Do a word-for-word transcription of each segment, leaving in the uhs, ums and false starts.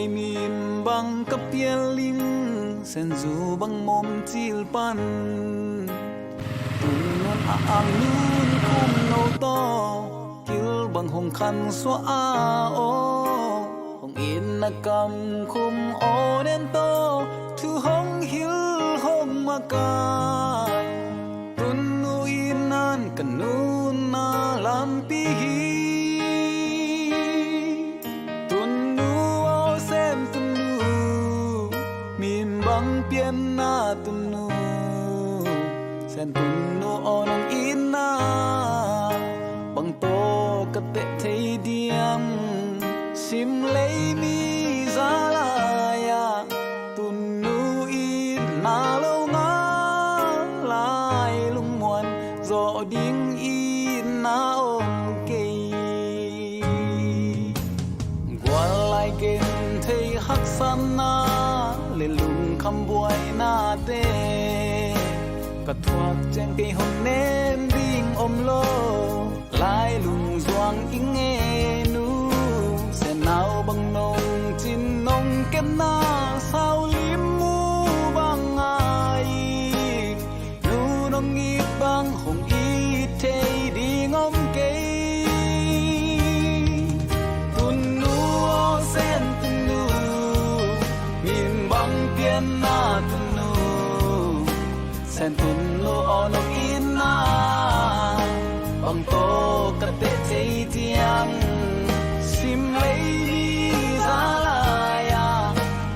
Min bang ka pial ling, Senzu bang mawm cil pan. Tun nun a ang nun khum no tawh, kil bang hong khan suah a aw. Hong itna kam khum aw nen tawh, thu hong hilh hong makai. Tun nu itna ka nunna lampi hi. Tun nu aw Sen Tun nu, min bang pianna Tun nu. Sen Tun nu aw nong itna bang tawh ka teh thei diam. Sim lei mi za lai-ah Tun nu itna lo ngah lai, lungmuan zawh ding itna om kei. Gual lai genthei haksatna le lungkham buainate ka thuak ciang kei hong nem ding om lo. Lailung zuang i ngen uh, Sen nau bang nong cin nong kepna, sau lim mu bang ngai. Nu nong it bang hong it thei ding om kei. Tun nu aw Sen Tun nu, min bang pianna Tun nu. Sen Tun nu aw nong itna bang tawh ka teh thei diam. Sim lei mi za lai-ah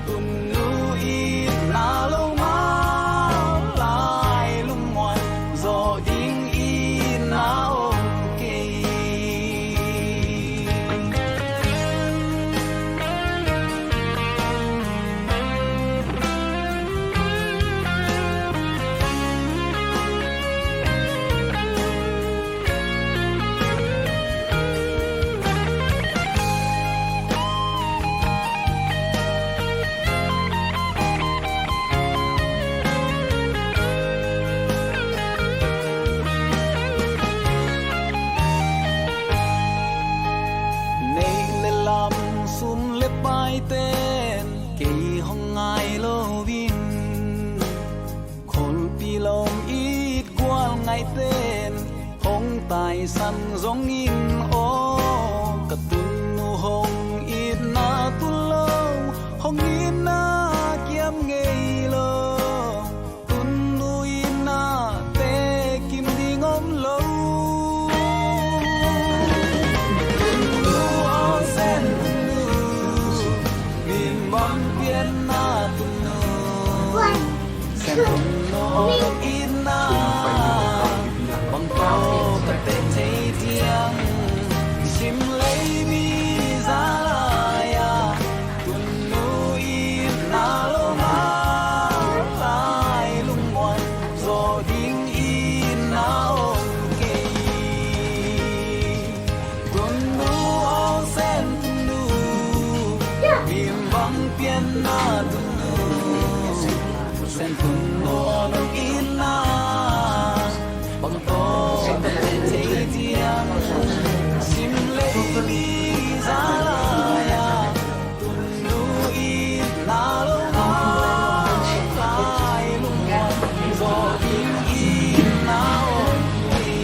Tun nu itna lo ngah lai, lungmuan zawh ding itna om kei. Neih le lam, sum le paiten kei hong ngai loin, kholpi lawm it gual ngaiten hong taisan zongin aw, ka Tun nu hong itna tun lo, hong itna kiam ngei lo. Tun nu itna te kim ding om lo. Tun nu aw Sen Tun nu, min bang pianna Tun nu. Sen Tun nu aw nong itna bang tawh ka teh thei diam. Sim lei mi za lai-ah Tun nu itna lo ngah lai, lungmuan zawh ding itna om kei. Tun nu aw Sen Tun nu, min bang pianna Tun nu. Sen Tun nu aw nong itna bang tawh ka teh thei diam. Sim lei mi za lai-ah Tun nu itna lo ngah lai, lungmuan zawh ding itna om kei.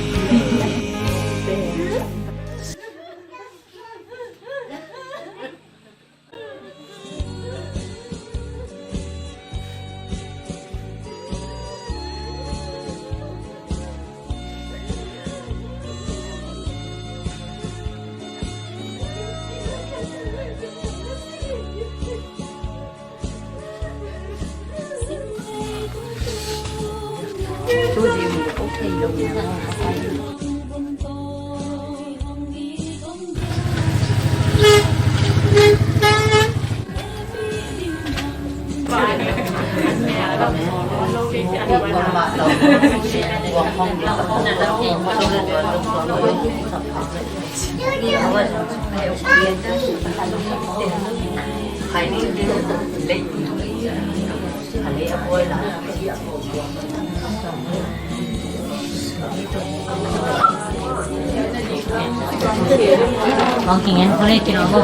Bang kingen ko le kilo ko.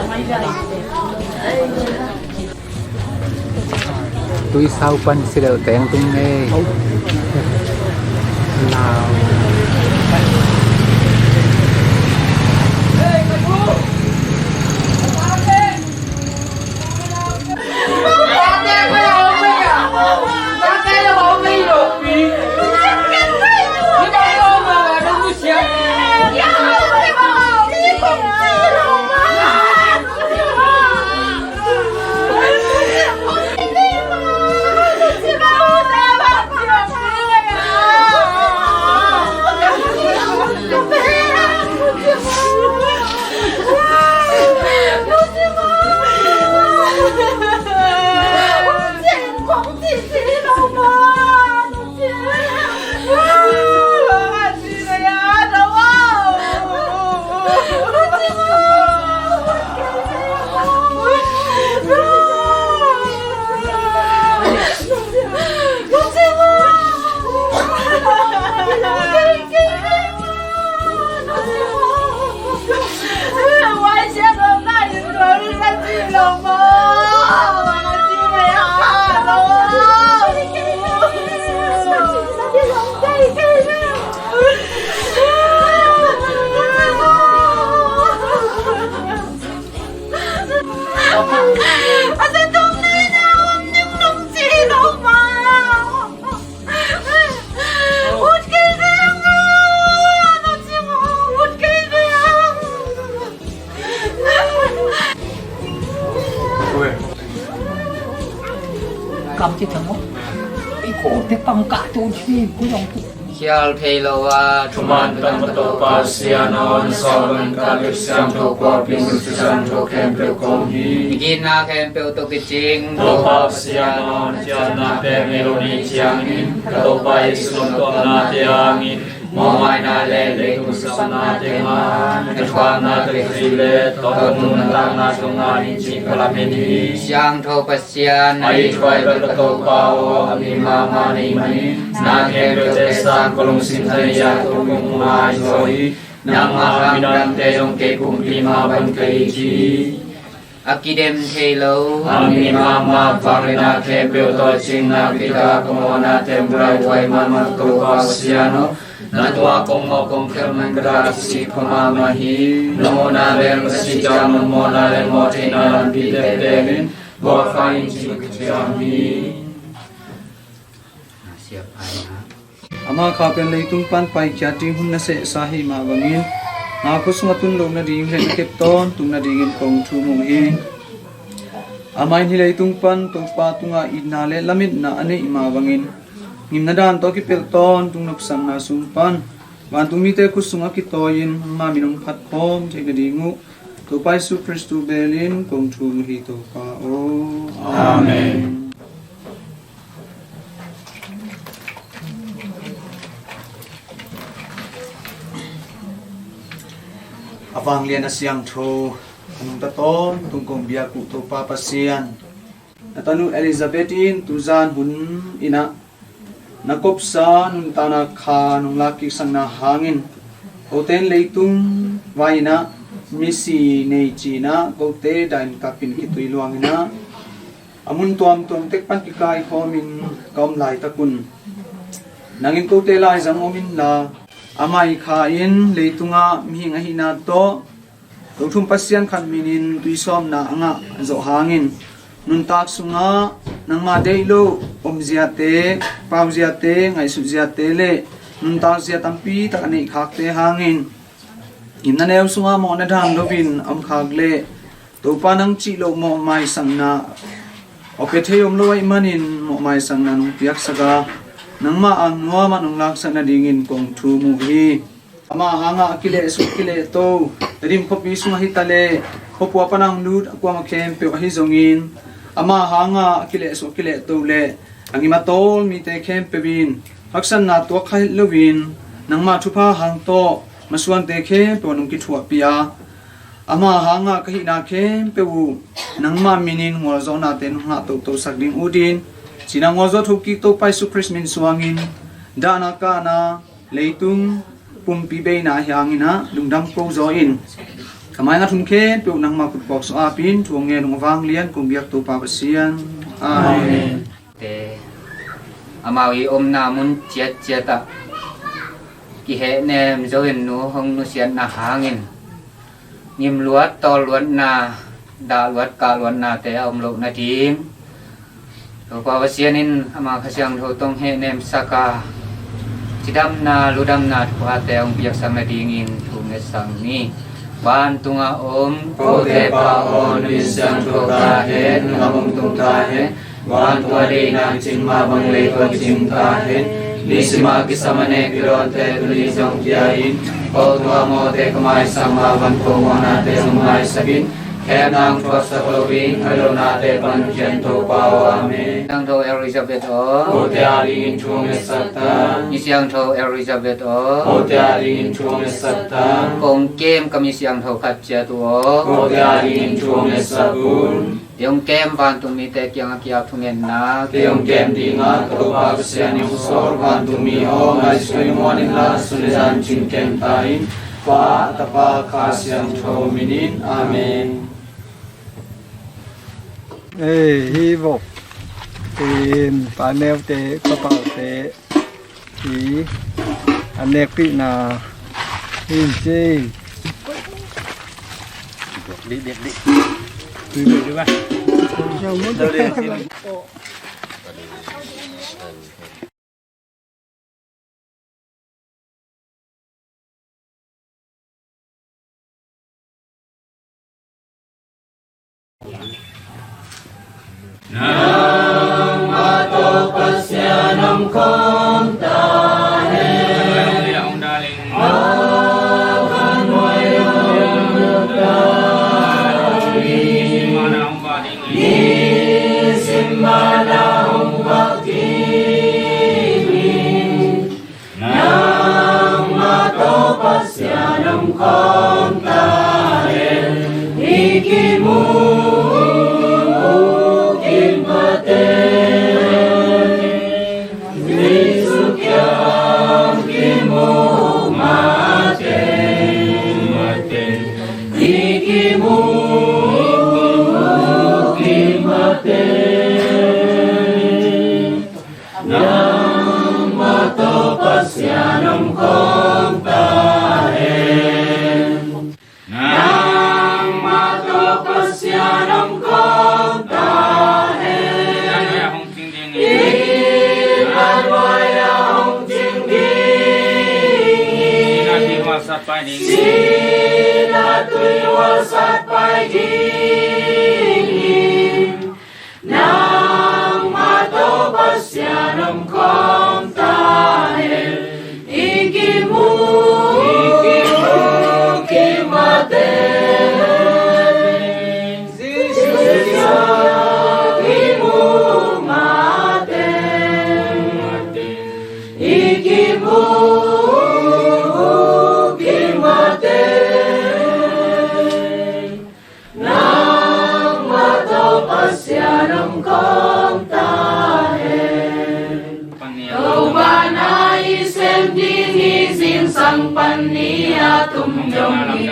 Tuisau pan si deuh teng tung ngei. Lau. Kam ci tang o. I ko te pang ka tu ci ku yong tu. Khial thei lo a thuman tang ka Topa Pasian aw, na sawlman ka Siangtho Khuapi Siangtho khempeuh kong hi. Gina khempeuh to kicing Topa Pasian aw, ciatna pek ngei lo ni ciangin ka Topa Jesu tuamna te angin mawhmaina le leitung sapna te man ka thuakna te khazi le tawh nuntakna tung a min cing ka lamen hi. Siangtho Pasian a i thuai ka Topa aw, a mi mahmah nei manin na khempeuh te sang ka lungsim thei a tung kong ngai zaw hi. Nangmah a minamte zong kei kumpi mah bang ka it hi. A kidem thei lo a mi mahmah vang le na khempeuh tawh cingna kikal ka mawhna tem buaihuai mahmah Topa Pasian aw, na tua kong mawh kong khelh man ka dak si kho mahmah hi. Na mawhna bel ka si ciang na mawhna le mawh theihna lampi te pek in, buak kha in ci ka ciam hi. Ama kha pen leitung pan paikhiat ding hun na sehsa hi mah bangin, na khua sungah tun loh nading le na kep tawntung nadingin kong thum uh hi. Amah in hih leitung pan Topa tungah itna le lametna a neih mah bangin, ngimna dan tawh kipelh tawntung nopsakna sung pan vantung mite khut sungah kitawi-in amah min hong phat khawm theih nading uh Topa Jesu Khristu belin kong thum uh hi Topa aw. Amen. A vanglian a siangtho a nungta tawntung kong biak uh Topa Pasian, na tanu Elizabeth in tuzan hun inah na kopsa nuntakna kha nong lakkik sakna hangin, kote in leitung vai inah misi nei ci-inah kote dain kapin kitui luang inah a mun tuamtuam tek pan kikaikhawmin ka om laitakun, nang in kote laizang om inla, amah i kha in leitungah mihing ahihna tawh Tothum Pasian khat minin tuisawmna a ngah zawh hangin, nuntak sungah nangmah deih loh omziate, pauziate, ngaihsutziate le nuntakzia tampi tak a neihkhakte hangin, ngimna neu sungah mawhna dan loin a omkhak le Topa nang cih loh mawhmaisakna awpia thei om lo ahih manin mawhmaisakna nong piaksak a, nangmah ang nuamah nong laksak nadingin kong thum uh hi. Ama hangah a kilehsuk kilehto, Tedim khuapi sungah hi ta le, khuapua pan ang lut a kuamah khempeuh ahi zongin, ama hangah a kilehsuk kilehto le a ngim a tawl mite khempeuh in haksatna tuak kha het loin, nangmah thupha hang tawh masuante khempeuh nong kithuahpih a, ama hangah ka hihna khempeuh uh nangmah minin ngualzawhnate nong ngah tohtohsak ding uh din, cina ngualzawh thokik Topa Jesu Khrist min suangin dahna kahna leitung pumpi beina ahi hanginah lungdam ko zaw in, ka maingat hun khempeuh nangmah kutpawk sawh apin thu a ngen uh a vanglian kong biak Topa Pasian. Amen. Te amau i omna mun ciatciat ah kihehnem zo in nu hong nusiatna hangin ngimluat, tawlluatna, dahluat, kahluatnate a om loh nading Topa Pasian in ama Kha Siangtho tawh hehnemsak a, cidamna, ludamna thuphate hong piaksak nadingin thu ngetsak ni. Vantungah om kote Pa aw, na min siangtho ta hen, na gam hong tung ta hen. Vantung a deihna kicing mah bang leitung ah kicing ta hen. Nisim a kisam a nek kidawnte tuni zong pia in. Ko tungah mawhte ka maisak mah bang ko mawhnate zong maisak in. Khemna hong thuaksak loin, hoih lonate pan hong khian Topa aw. Amen. Siangtho Elizabeth aw, kote adingin thu hong ngetsak ta. Mi Siangtho Elizabeth aw, kote adingin thu hong ngetsak ta. Kong kem ka mi siangtho khat ciat uh aw, kote adingin thu hong ngetsak un. Kei hong kem vantung mite kiangah ki-ap thungetna, kei hong kem dingah Topa Pasian in hong sawl. Vantung mi aw, ngaihsut muan inla, sun le zan cing kem ta in. Pa, Tapa, Kha Siangtho minin. Amen. Ei, hi vok. Tin, Pa Neute, Pa Paute. Hi, a nekpihna hi ci. Dih, dih, dih. Dih, dih, dih, bah. Nangmah tawh Pasian om khawm ta hen. Nisim mana hong vak ding hi. Nangmah tawh Pasian om khawm ta hen. I kimu, kimu mah teng, Jesu kiang kimu mah teng, i kimu, kimu mah teng. Nangmah tawh Pasian om khawm ta hen. Nangmah tawh Pasian om khawm ta hen. I lamluai ah hong cing ding hi. Sihna tui hualsat pai ding hi. Nangmah tawh Pasian om khawm ta hen. I kimu, i kimu, kimu mah teng, Jesu kimu mah teng, i kimu, kimu mah teng. Nangmah tawh Pasian om khawm ta hen. Topa na i sem ding hi. Zingsang pan ni a tum dong hi.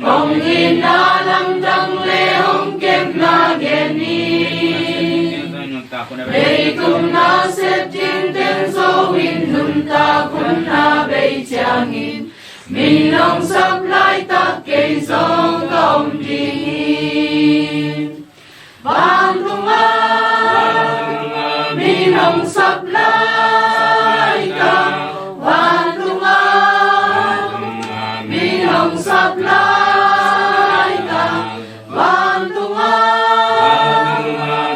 Hong itna lamdang le hong kepna gen hi. Leitung nasep ding teng Zo in nuntak hun a bei ciangin, min hong sap laitak kei zong ka om ding hi. Vantungah min hong sap laitak, vantungah min hong sap laitak, vantungah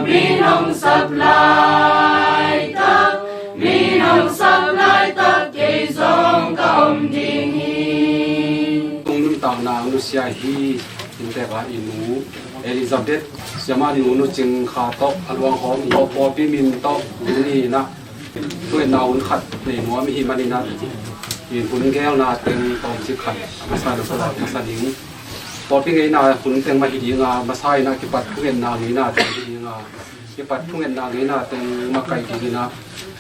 min hong sap laitak, min hong sap laitak kei zong ka om ding hi. Tung nuntakna nusia hi. Inntek a i nu Elizabeth, siamah nu Nu Cing Kha tawh a luanghawm hi. Pawlpi min tawh tuni in ah thungetna hun khat nei nuam i hih manin ah, i hun geelna teng tawmcik khat a masa in a pulak masa ding. Pawlpi ngeina hun teng mah hi ding a, masa in ah kipat thungetna ngeina teng hi ding a, kipat thungetna ngeina teng makaih dingin ah,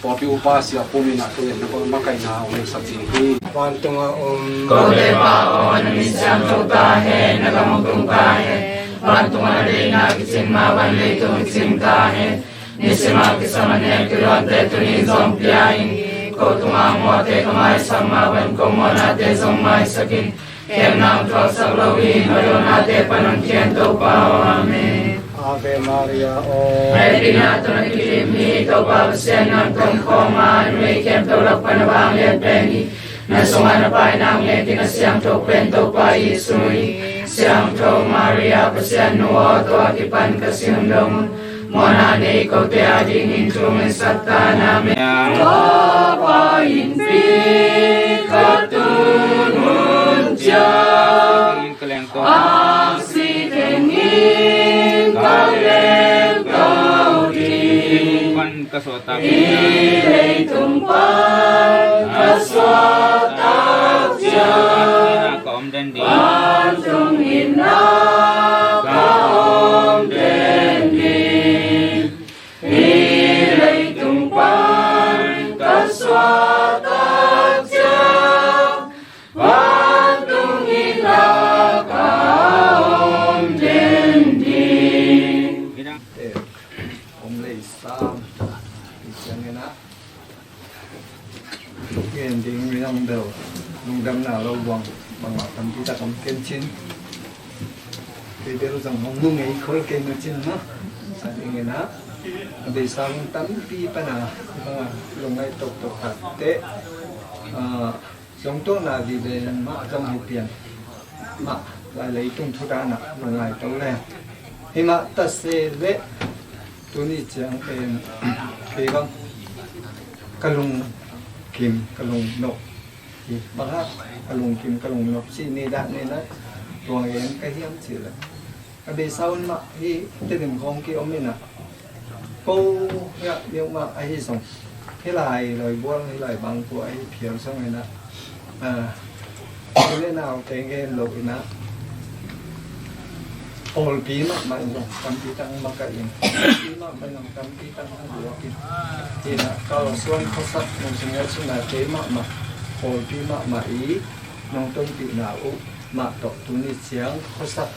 pawlpi upa sia pum in ah thungetna makaihna hong sak ding hi. Vantungah om kote Pa aw, na min siangtho ta hen, na gam hong tung ta hen. Vantungah na deihna kicing mah bang leitung ah kicing ta hen. Nisim a kisam a nek kiluante tuni zong pia in. Ko tungah mawhte ka maisak mah bang ko mawhnate zong maisak in. Khemna hong tuaksak lo in, a dawnate pan hong khen Topa aw. Amen. Ave Maria aw. Hehpihna tawh na kidim hi, Topa Pasian nang tungah khawm a, numei khempeuh lak pan a vanglian pen hi. Na sungah na paina hong nek in, a siangtho pen Topa Jesu hi. Siangtho Maria Pasian nu aw, tua kipan ka sing dong un. Mawhna nei kote adingin thu hong ngetsak ta in. Amen. Topa in pi ka tun hun ciang, a si tengin ka lengto ding. Pan ka suahtak, i leitung pan ka suahtak ciang, ka om den ding. Vantung itna ka om den ding. I leitung pan ka suahtak ciang, vantung itna ka om den ding. Om lei sam. I ciangin ah gen ding, midang bel lungdamna lo buang bangmah tampi tak om ken cin. Kei bel zong hong mu ngei khol kei na cin maw. A dingin ah a beisa hun tampi pana bangah lungngaih toktok tak teh, ah, zong tuahna vive mah zong hi pian mah, lai leitung thu danah lungngai to le. Hi mah ta se leh tuni ciang pen kei bang ka lungkim ka lungnop hi. Bang hang ka lungkim ka lungnop cih ni dah ni na, tua ngen ka hiam cih leh, a beisa hun mah hi Tedim khawng ki-om in ah, ko hiah miuh mah ahi zong, hih lai Lawibual, hih lai Bangkua ahi phial zong in ah, ah, u le naute gen loh in ah, pawlpi mahmah in zong tampi tak makaih in, pawlpi mahmah in zong tampi tak a luak in, hi in ah, kalsuan khuasak nong sung ngai sung na kei mahmah, pawlpi mahmah i nong tonpihna uh mah tawh tuni ciang khuasak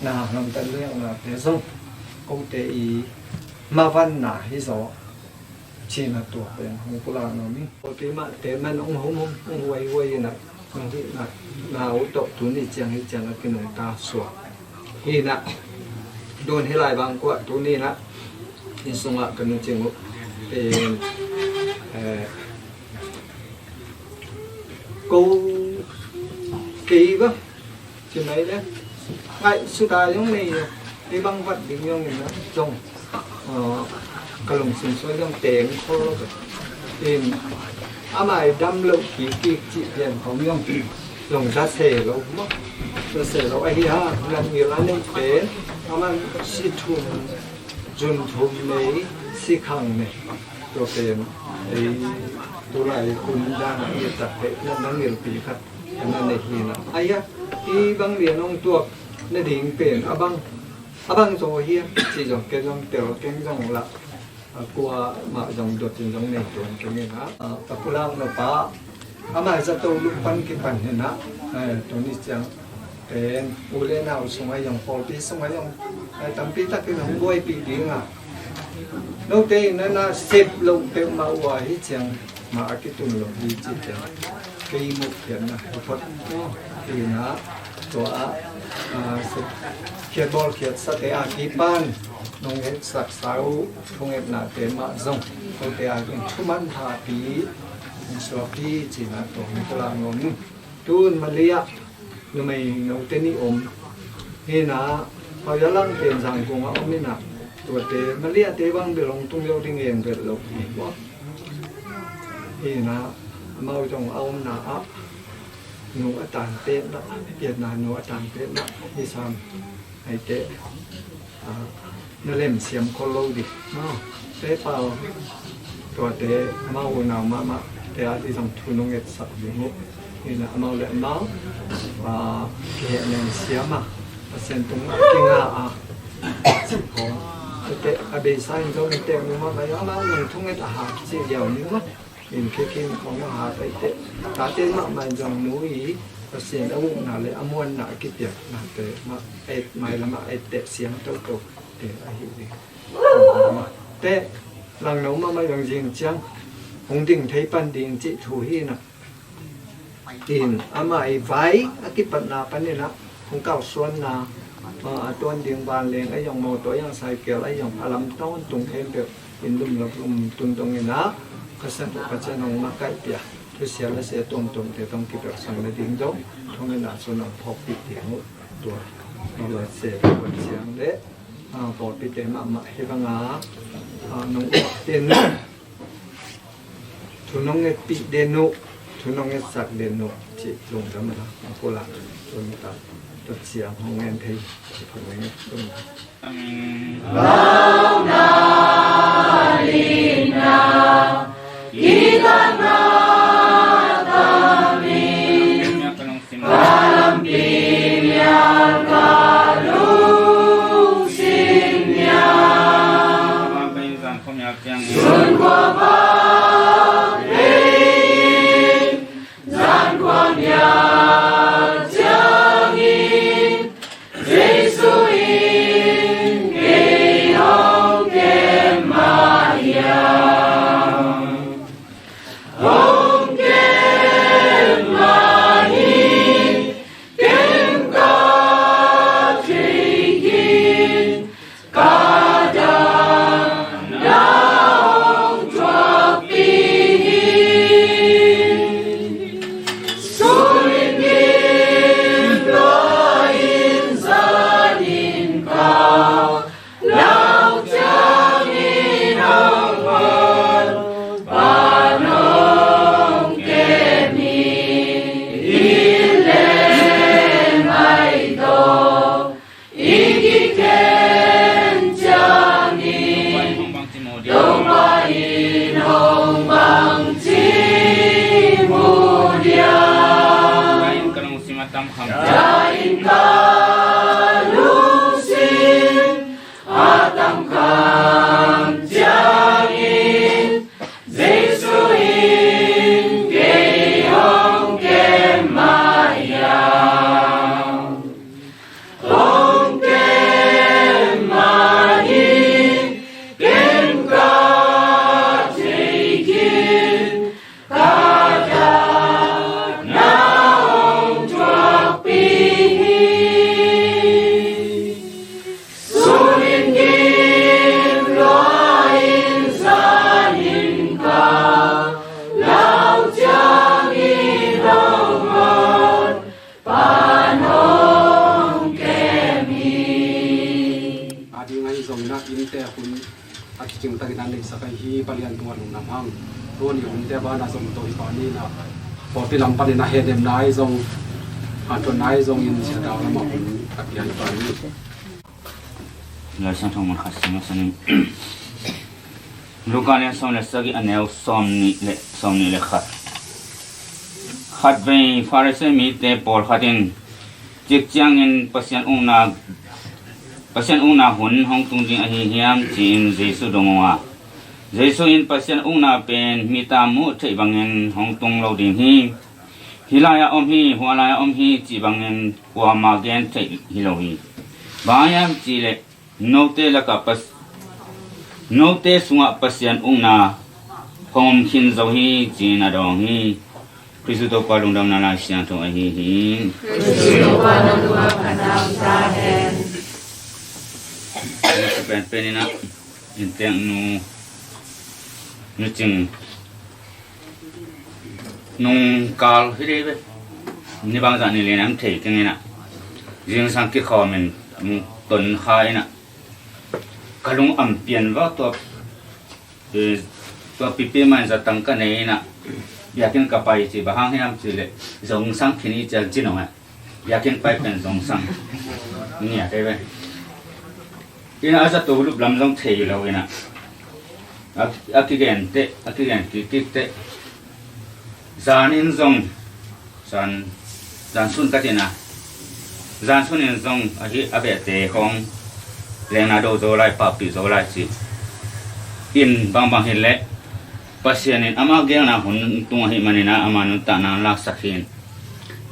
na, nong tan liangnate zong kote i mavanna hi zaw. Cina tua pen hong pulak nuam hi. Pawlpi mahte man hong humhum, hong huaihuai in ah, hong hihna na uh tawh tuni ciang hih ciang a kinungta suak hi in ah. Tun hih lai Bangkua tuni in ah inn sungah ka nu cing uh pen, eh, ko kei bang ci mai le, ngaihsut a zong nei lo, kei bang vat ding zong in ah zong, ah, ka lungsim suai zong teng khol lo. In, a mai dam loh kik kik cih pian khong zong, zong za se lo maw. Za se lo ahi hang, nang ngil a neih pen a man si thum, zun thum nei, si khang nei. Tua pen ei tulai hun dan a i tak pen na ngilpi khat na nei hi na. Aia, i bang lian hong tuak nading pen a bang, a bang zaw hiam cih zong ken zong tel keng zong lah, a kua mah zong dot in zong nei tuan keng in ah, a pulak na pa a mai zato luk pan kipan hi na. Eh, tuni ciang pen u le nau sungah zong, pawlpi sungah zong, eh, tampi takin hong buaipih ding a, note in na na sep loh peuhmah uh a hi ciang mah a kitun lo hi cih ciang kei muh khiatna hi phot. Hi na, tua ah, ah, khiat bawl khiat sate a kipan nong etsaksa uh thungetnate mah zong kote a kong thuman thapi hong suakpi cihna tua hong pulak nuam ing. Tun Malia numei note nih om hi na, Pau Za Lang pen Zangkong ah om hi na, tuate Maliate bang bel hong tung zo ding en vet lo hi. Hi na, amau zong a omna ah nu a tan petmah, piatna nu a tan petmah hi sam. Aite, ah, na lemsiam khol lo dih maw. Te Pau, tuate amau unau mahmah te a dih zong thu nong etsak ding uh. Hi na amau le amau, ah, kiheh lemsiam a, Pasian tungah kinga a, cih khawng. Aite a beisa in zong in tek nu mahmah, amau nong thunget a hak cih liau ni maw. In khikin khong a hat aite, tate mahmah in zong nu i Pasian a ukna le a muanna a kipiaknate mah et, mailam ah etteh siang toto te ahi ding. Te langno mahmah zong zing ciang hong ding thei pan ding cih thu hi na. In amah i vai a kipatna panin ah hong kausuanna, a tuan ding vanleng a zong, mawtaw a zong, cycle a zong, a lam tawntung khempeuh in lum lo lum tungtungin ah ka san uh Pasian hong makaihpih a, thusia lasia tuamtuamte tawh kipelhsang nading dong thongin ah sun hong phawkpih ding uh. Tua, tua se tua ciang le, a, pawlpite mahmah hi banga, a, nong tin thu nong ngetpih den uh, thu nong ngetsak den uh cih lungdam a, a pulak tun ta, tua ciang hong ngen thei cih hong ngen tun. A ding ahi zongin ah innte hun a kicing takin a neihsak ahi hi. Palian tungah lungdam hang. Tuni hunte banah zong tawh hi pah ni na. Pawlpi lam panin a hehnemna ahi zong, hanthotna ahi zongin Sia Dau lamah hun a pian pah ni. Lai Siangtho mun khat sim masa ning. Luka lian sawm le sagih, a neu sawm nih le, sawm nih le khat. Khatvei Pharisee mite pawlkhat in, "Cik ciangin Pasian ukna, Pasian ukna hun hong tung ding ahi hiam?" ci-in Jesu dong uh a, Jesu in, "Pasian ukna pen mite muh theih bangin hong tung lo ding hi. 'Hih lai-ah om hi, hua lai-ah om hi,' cih bangin kuamah gen theih hi lo hi. Bang hang hiam cih leh, note lakah Pas-, note sungah Pasian ukna hong om khin zo hi," ci-in a dawng hi. Khristu Topa lungdamna Lai Siangtho ahi hi. Khristu Topa na lungdamna ta hen. Penpen in ah, innteek nu, Nu Cing nung kal hi dei ve. Ni bangzah ni lian am thei keng in ah, zingsang kikhawm in, nung ton kha in ah, ka lung am pian va tua, eh, tua pipi mah in zatang ka nei in ah, biakinn ka pai ci, bang hang hiam cih leh, zongsang khin i cial ci nong ah. Biakinn pai pen zongsang ngiat ei ve. Inn ah a zato lup lam zong thei lo in ah, a, a kigen teh, a kigen kik kik teh. Zan in zong, zan, zan sun ka ti na. Zan sun in zong ahi a behte khawng lengna do zo lai, pahpih zo lai ci. In bangbang hi leh, Pasian in ama gelna hun tung ahih manin ah, ama nuntakna laksak hi in.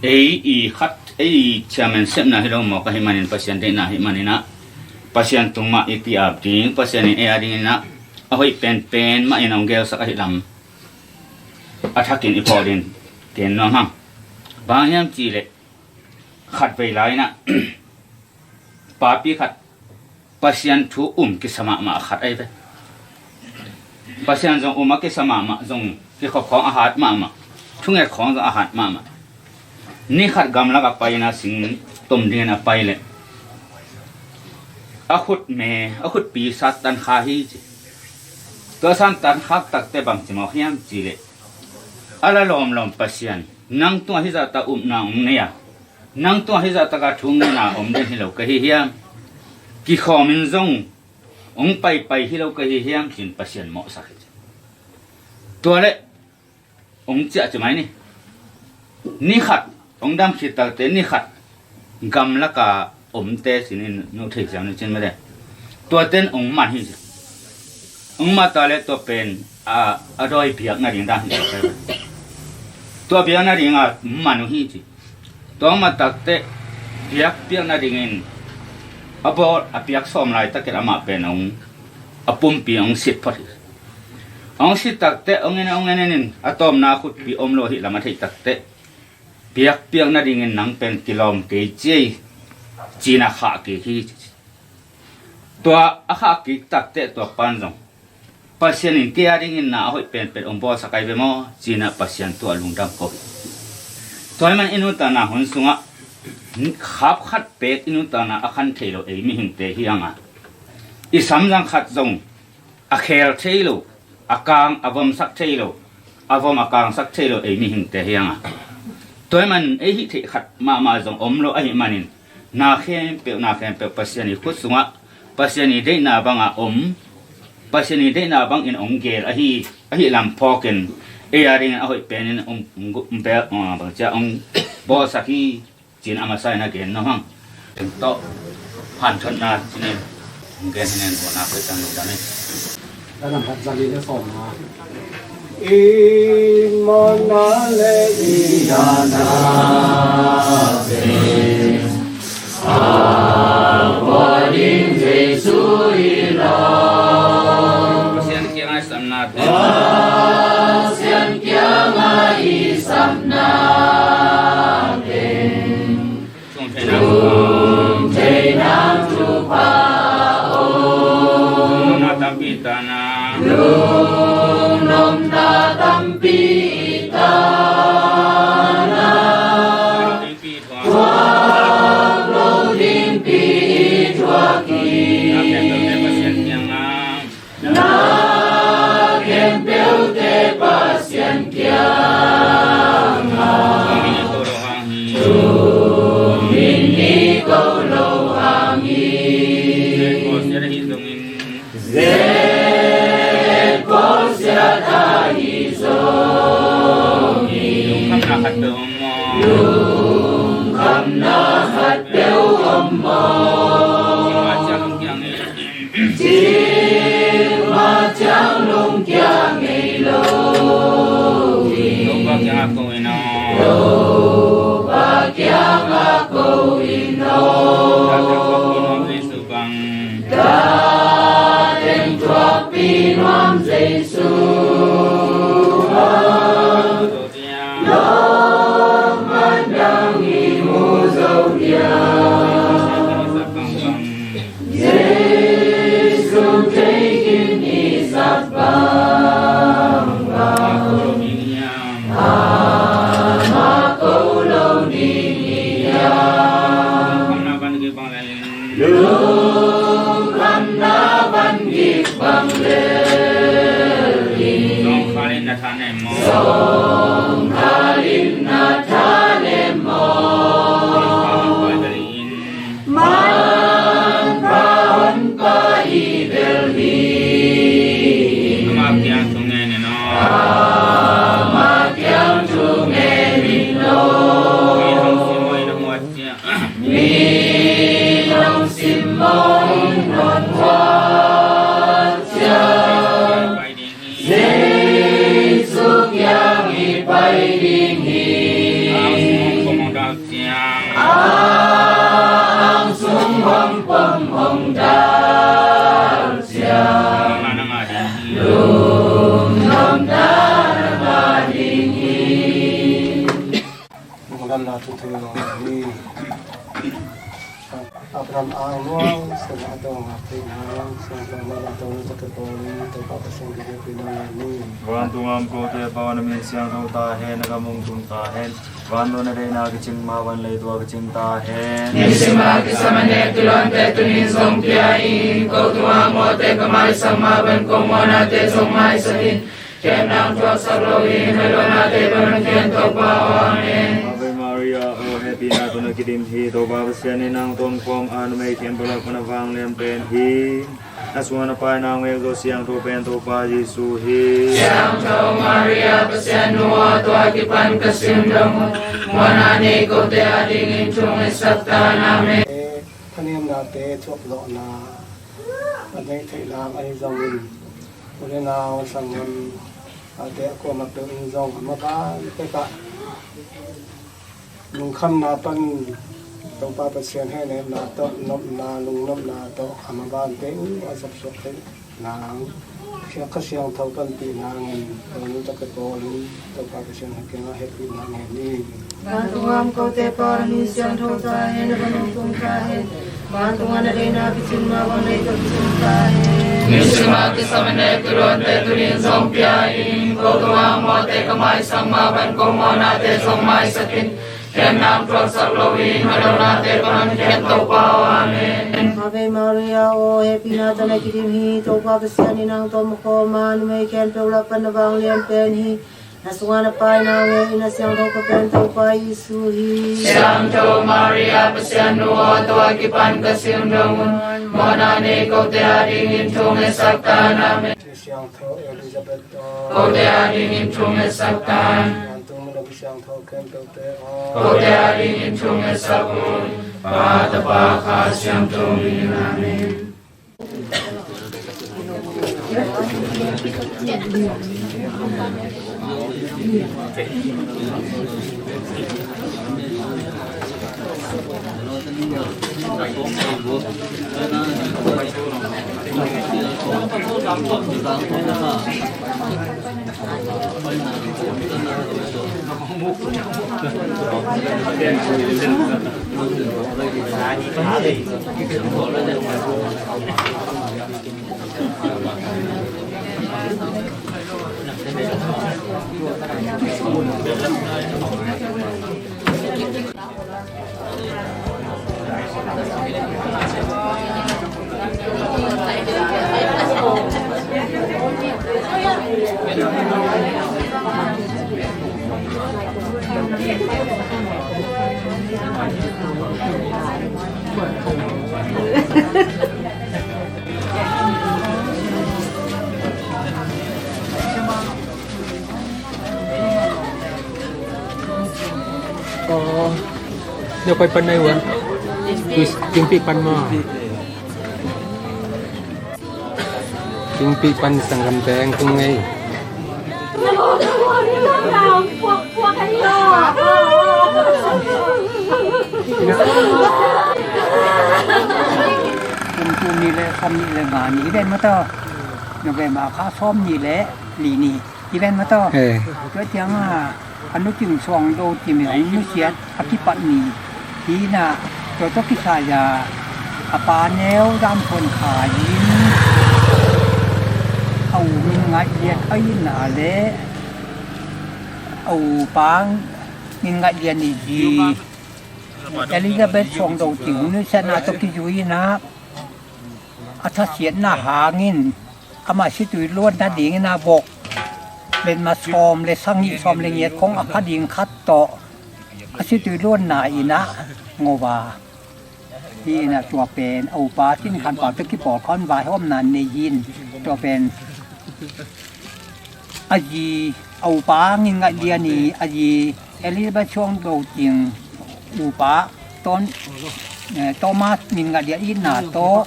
Ei i khat, ei chairman sepna hi lo mawk ahih manin, Pasian deihna ahih manin ah, Pasian tung mah i ki-ap ding, Pasian in ei a dingin ah a hoih penpen mah in hong gelsak ahih lam a thakin i phawk ding gen nuam hang. Bang hiam cih leh khatvei lai-in ah papi khat Pasian thu um kisa mahmah khat ahi ve. Pasian zong um a kisa mahmah, zong kikhop khawng a hat mahmah, thunget khawng zong a hat mahmah. Ni khat gamlak a pai-in a sing tom dingin a pai leh a khut me, a khutpi sat tan kha hi ci. Tua san tan khak takte bang ci mawk hiam cih leh a la lawmlawm Pasian, nang tungah hih zahtak upna hong nei a, nang tungah hih zahtak a thu ngeina om den hi lo ka hi hiam? Kikhawmin zong hong paipai hi lo ka hi hiam ci-in Pasian mawhsak hi ci. Tua leh hong ciah ci mai ni. Ni khat hong dam khit takte ni khat gamlak a omte ci-in nuh thei ciang ni cin mede. Tuate in hong man hi ci. Hong man ta leh tua pen a, a dawi biak nading dan hi ci. Tua biak nading a man uh hi ci. Tua hong man takte biak piak nadingin a bawl a piak sawm laitakin amah pen hong, a pumpi hong sit phot hi. Hong sit takte hong en, hong en in a tawpna a khutpi om lo ahih lam a theih takte biak piak nadingin nang pen kilawm kei ci ei ci-in a khah kik hi ci. Tua a khah kik takte tua pan zong Pasian in kei a dingin na a hoih penpen hong bawlsak ahi ve maw ci-in ah Pasian thu a lungdam ko hi. Tua ahih man i nuntakna hun sungah khap khat pek i nuntakna a khan thei lo ei mihingte hi hang a, i samzang khat zong a khel thei lo, a kang a vomsak thei lo, a vom a kangsak thei lo ei mihingte hi hang a, tua ahih man ei hih theih khat mahmah zong om lo ahih manin na khempeuh, na khempeuh Pasian i khut sungah Pasian i deihna banga om, Pasian i deihna bangin hong gel ahi, ahih lam phawkin ei a dingin a hoih penin hong, hong, hong bel, ah, bangcia hong bawlsak hi ci-in a masa in a gen nuam hang. Teng tawh hanthotna ci-in hong gen hi nen, huhna koih tang lungdam hi. Imana le iyana, Apo ding Jesu i lawm. Pasian kiangah i sapna teng. Pasian kiangah i sapna teng. Tung thei nang thupha a om. Lungnopna tampi i tana. Lungnopna tampi i tana. Thuak lo dingpi i thuak hi. Thuak lo dingpi i thuak hi. Na khempeuhte Pasian kiangah. Na khempeuhte Pasian kiangah. Thumin i ko lo hang hi. Thumin i ko lo hang hi. Zen bawlsiat ahi zongin. Zen bawlsiat ahi zongin. Lungkhamna khatpeuh om maw? Lungkhamna khatpeuh om maw? Cik mah ciang lungkia ngei lo hi. Cik mah ciang lungkia ngei lo hi. Topa kiangah ko in aw. Topa kiangah ko in aw. Tate thuakpi nuam Jesu bang. Tate thuakpi nuam Jesu bang. Lawm man dang i mu zo hiam? Jesu thei khin i sak bangbang, amah ko lo ding i hiam? Lungkhamna van gik bang lel in. Zawngkhal in na thanem maw? Zawngkhal in na thanem maw? Manpha honpa i bel hi. Amah kiang thu ngen in aw. Amah kiang thu ngen in aw. Mi hong sim maw in a huat ciang. Mi nong sim maw in hong huat ciang. Jesu kiang i pai ding hi. Ang sung hong pom hong dal ciang. Ang sung hong pom hong dal ciang. Nang a, nang a ding hi. Ram ang luang, sungah a tawng a pei nang, sungah tawng mah a tawng tak a tawng, Topa Pasian kiang hehpihna ngen ni. Vantung a om kote Pa aw, na min siangtho ta hen, na gam hong tung ta hen. Vantung na deihna kicing mah bang leitung ah kicing ta hen. Nisim a kisam a nek kiluante tuni in zong pia in, ko tungah mawhte ka maisak mah bang kong mawhnate zong maisak in. Khemna hong thuaksak loin, na lohnate pan hong khen Topa aw. Amen. Ave Maria, aw hehpihna tawh na kidim hi, Topa Pasian in nang tawh om khawm a, numei khempeuh lak pan na vanglian pen hi. Na sungah na Pa in nang vek zo siangtho pen Topa Jesu hi. Siangtho Maria, Pasian nu aw, tua kipan ka sim dong un, mawhna nei kote adingin thungetsak ta in. Amen. Thanemnate thuak zawhna a neih theih nang ahi zongin, u le nau sanggamte a kuamah peuh in zong a maban pekah lungkhamna pan Topa Pasian hehnepna tawh, nopna, lungnopna tawh a maban peuh a sapsuak theih nang, Kha Siangtho panpih nangin, Topa tak a pawl in Topa Pasian kiangah hehpihna ngen ni. Vantung a om kote Pa aw, na min siangtho ta hen, na gam hong tung ta hen. Vantung a na deihna kicing mah bang leitung ah kicing ta hen. Nisim a kisam a nek kiluante tuni in zong pia in, ko tungah mawhte ka maisak mah bang kong mawhnate zong maisak in. Khemna hong thuaksak loin, na lohnate pan hong khen Topa aw. Amen. Ave Maria, aw hehpihna tawh na kidim hi, Topa Pasian in nang tawh om khawm a, numei khempeuh lak pan na vanglian pen hi. Na sungah na Pa in nang vek in, na siangtho ka pen Topa Jesu hi. Siangtho Maria, Pasian nu aw, tua kipan ka sim dong un, mawhna nei kote adingin thungetsak ta in. Amen. Siangtho Elizabeth aw, kote adingin thungetsak ta in. Vantung mi le mi siangtho khempeuhte aw, kote adingin thungetsak un. Pa, Tapa, Kha Siangtho min in. Amen. Aw, tua koi pan na hi ua. Tingpih pan maw? Tingpih pan sanggam teng tung ei. Kum tul nih le sawmnih le nga ni hi ven maw taw. November kha sawmnih le li ni hi ven maw taw. Eh. Tua ciangin a nu Cing Suang Do Cing in hong nusiat a kipat ni hi in a, tua tawh kisai a, a pa neu Zam Khuan Khai in a u Min Ngaih Lian a itna le a u pa Min Ngaih Lian i zi Elizabeth Suang Do Cing hong nusiatna tawh kizui in a, a thasiatna hangin amah situi luan nadingin a vok lenma sawm le sagih sawm le giat khong a pha ding khat tawh a situi luanna in a ngo a. Hi in a, tua pen a upa Cin Khan Pau tawh kipawlkhawm vaihawmna nei hi in, tua pen a zi, a upa Min Ngaih Lian i a zi Elizabeth Suang Do Cing upa Ton, eh, Thomas Min Ngaih Lian itna tawh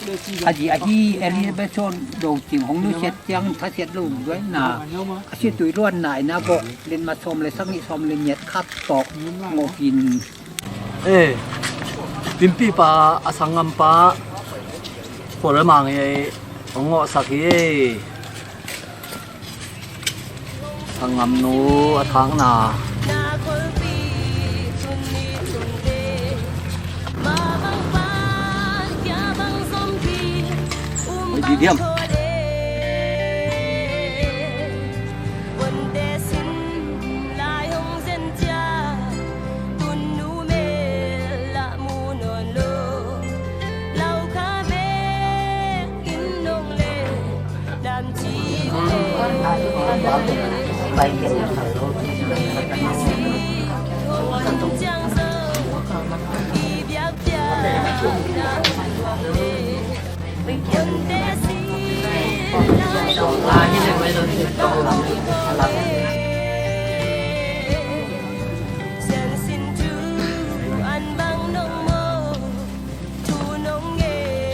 a zi ahi Elizabeth Suang Do Cing hong nusiat ciang thasiat lo luanna, a situi luanna in a vok lenma sawm le sagih sawm le giat khat tawh ngawh in. Eh, Tingpih pa a sanggampa Khual Mang ei hong ngawhsak hi ei. Sanggamnu a thakna. Dih diam.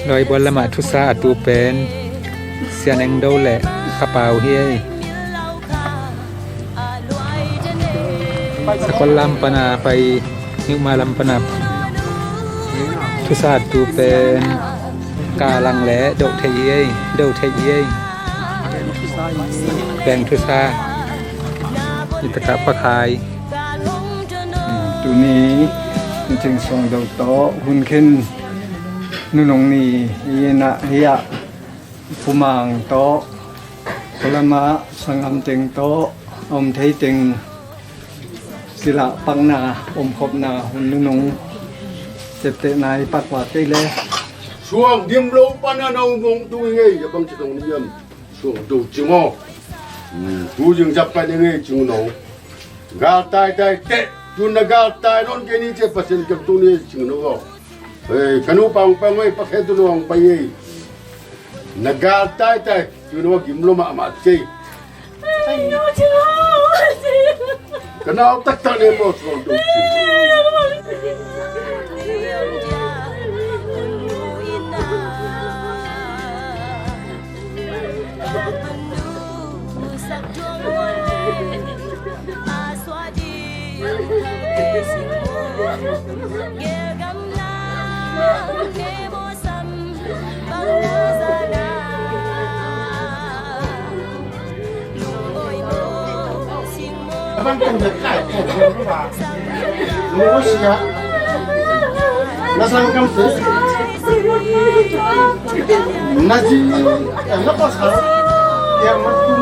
Lawibual lamah thusa a tu pen Sian Eng Do le Ka Pau hi ei. Sakol lam pana pai, Nihma lam pana thusa tu pen Ka Lang le Doh Theih hi ei, Doh Theih hi ei. Peng thusa. Hi takah Pa Khai. Tuni Cing Suang Do tawh hun khin nunung ni hi na, hi ah Pu Mang tawh, Pu Lama, sanggam teng tawh, a om thei teng kilah pakna, omkhopna hun nunung teptehna i pak kua kei le. Suang gim lo pana na um hong tung hi ngei, a bang ci tong ni hiam? Suang Do Cing aw. Hmm, tu zing zap pai ni ngei Cing Nong. Gal taitai teh, tu na gal tai nawn kei ni ci, Pasian kiang tung ni Cing Nong aw. Hei, ka nupa hong pai ngei, Pa Khe tu no hong pai ngei. Na gal taitai, tu no gim lo mahmah kei. Ka nau taktak ne maw, Suang Do Cing. Abang teng dekat. Lu sia. Na sang kam si. Na ji. Na pas ha. Ya matu.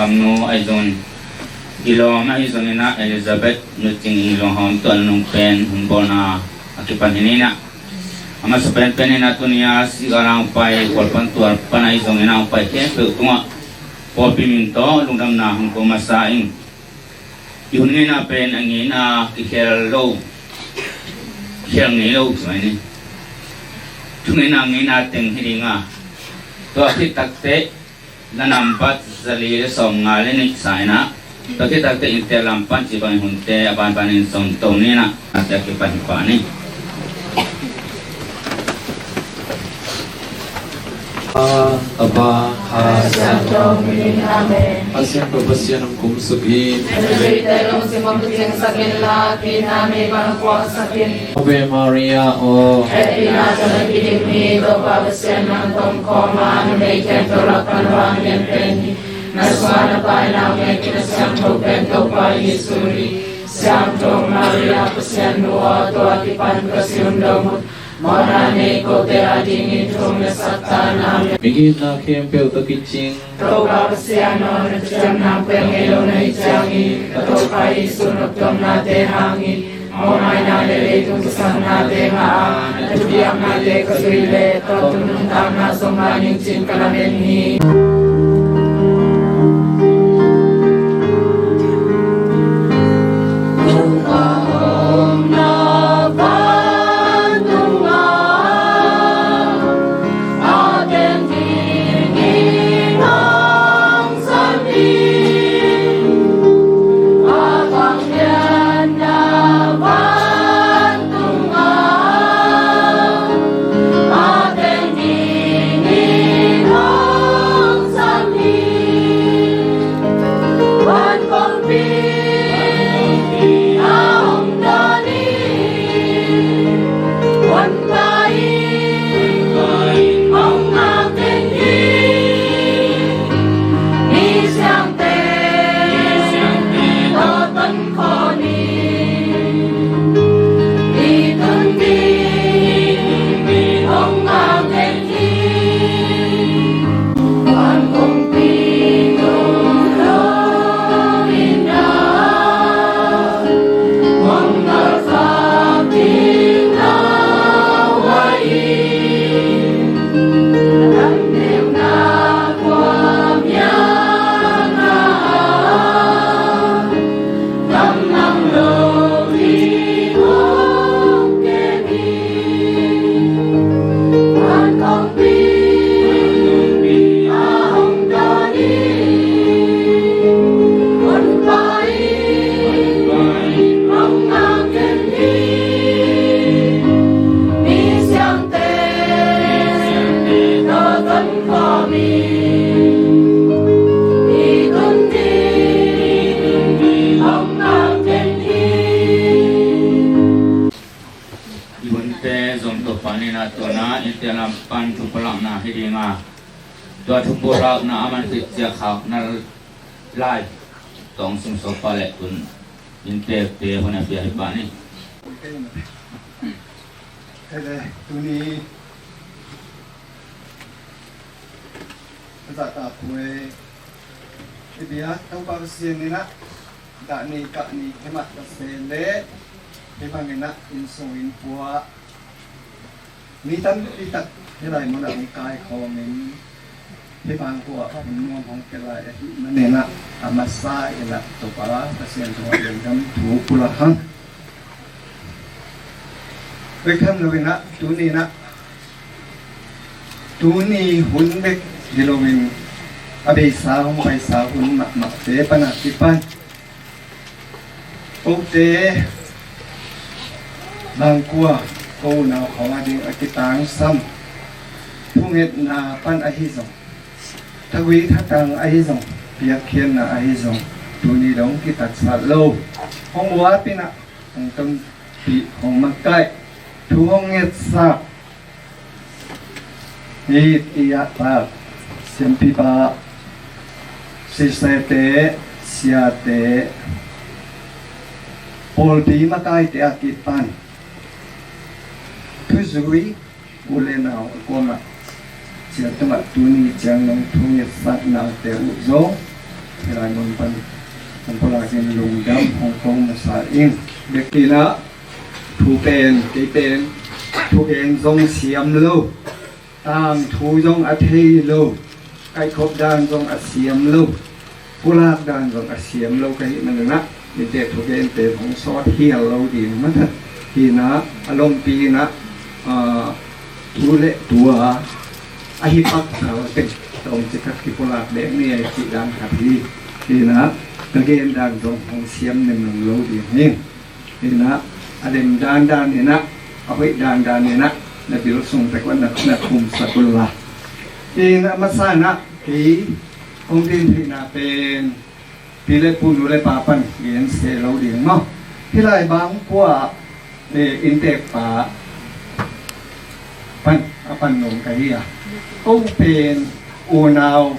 Kamnu ahi zongin, i lawm ahi zongin ah Elizabeth Nu Cing Ing Luang Hawm tawh a nunung pen hun bawlna a kipan hi ni in ah, a masa penpen in ah tuni a Sigalang pai, Kualpan tual pan ahi zongin ah hong pai khempeuh tungah pawlpi min tawh lungdamna hong ko masa ing. I hun ngeina pen a ngeina kikhel lo, kikhel ngei lo ci mai ni. Thungeina ngeina teng hi ding a, tua khit takteh na nambat zali le sawmnga le nih sa in ah, tua khit takteh innte lam pan ci bangin hunte a banbanin zong to ni in ah, a tia kipan hi pah ni. A, a Pa, a Siangtho, Amen. A Siangtho Pasian hong kumsuk in. Na zuite lungsim hong kiciangsak inla, kina mi bang puaksak in. Ave Maria aw. Hehpihna tawh na kidimmi, Topa Pasian nang tong khawm a, numei khempeuh lakpan vang lianpen hi. Na sungah na Pa in a nek in a siangtho pen Topa Jesu hi. Siangtho Maria Pasian nu aw, tua kipan ka si hun dong un mawhna nei kote adingin thum na sak ta in. Amen. Migitna khempeuh tawh kicing Topa Pasian aw, na thuciamna pia ngei lo na hih ciangin ka Topa Jesu noptuamnate hangin mawhmaina le leitung kisapnate ngah a, na thupiaknate ka zui leh tua tun nuntakna zong ngah ning ci-in ka lamen hi. I hunte zong Topa in a tuana innte lam pan thupulakna hi ding a, tua thupulakna a man khit ciang khakna lai tawng sung sopa le tun innte te hun a pia hi pah ni. Tuni ka zahtak huai i bia Topa Pasian in ah dah ni kah ni hi mah ka se leh hih bangin ah inn sung inn pua mi tampi tak hih lai mun ah hong kaikhawm in hih bang khua ah hun nuam hong pia lai ahih manin ah a masa in ah Topa Pasian tungah lungdam thu pulak hang. Bek tham lo in ah tuni in ah tuni hun bek hi lo in a beisa hong paisa hun mahmahte pan a kipan kote bangkua ko unau khawng a ding a kitangsam thungetna pan ahi zong thagui thatang ahi zong piakkhiatna ahi zong tuni dong kitatsat lo hong uap in ah hong tompih hong makaih thu hong ngetsak hi. Ih a tak siampipa sisete siate pawlpi makaite a kipan thuzui u le nau a kuamah ciat tungah tuni ciang nong thu ngetsaknate uh zong Hih lai mun pan kan pulak in lungdam hong ko masa ing. Bek in ah thu pen, kei pen thugen zong siam lo, tangthu zong a thei lo, kaihkhop dan zong a siam lo, pulak dan zong a siam lo ka hih manin ah, inntek thugen pen hong sawt hial lo ding mah hi in ah, a lompi in ah, ah, tu le tua a hi pak kal teng tawm ci khat kipulak dek ni a hi cih dan khat hi. Hi in ah, ka gen dan zong hong siam nem lo ding hi. Hi in ah, a dem dandan in ah, a hoih dandan in ah, na bil sung pek un na, na khumsak un la. Hi in ah, masa in ah kei hong din theihna pen pi le pu, nu le pa pan gen se lo ding maw. Hih lai bang kua, eh, inntek pa pan a pan nung ka hi a, ko pen unau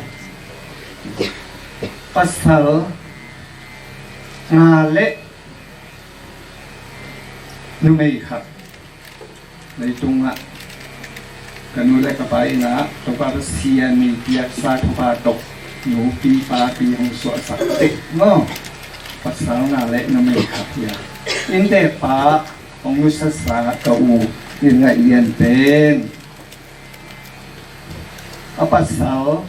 pasal nga le numei khat. Leitung ah ka nu le ka pa in ah Topa Pasian in piaksa thupha tawh nupi papi hong suahsak tek maw. Pasal nga le numei khat hi a, inntek pa hong nusiasa ka u Lian Ngaih Lian pen a pasal,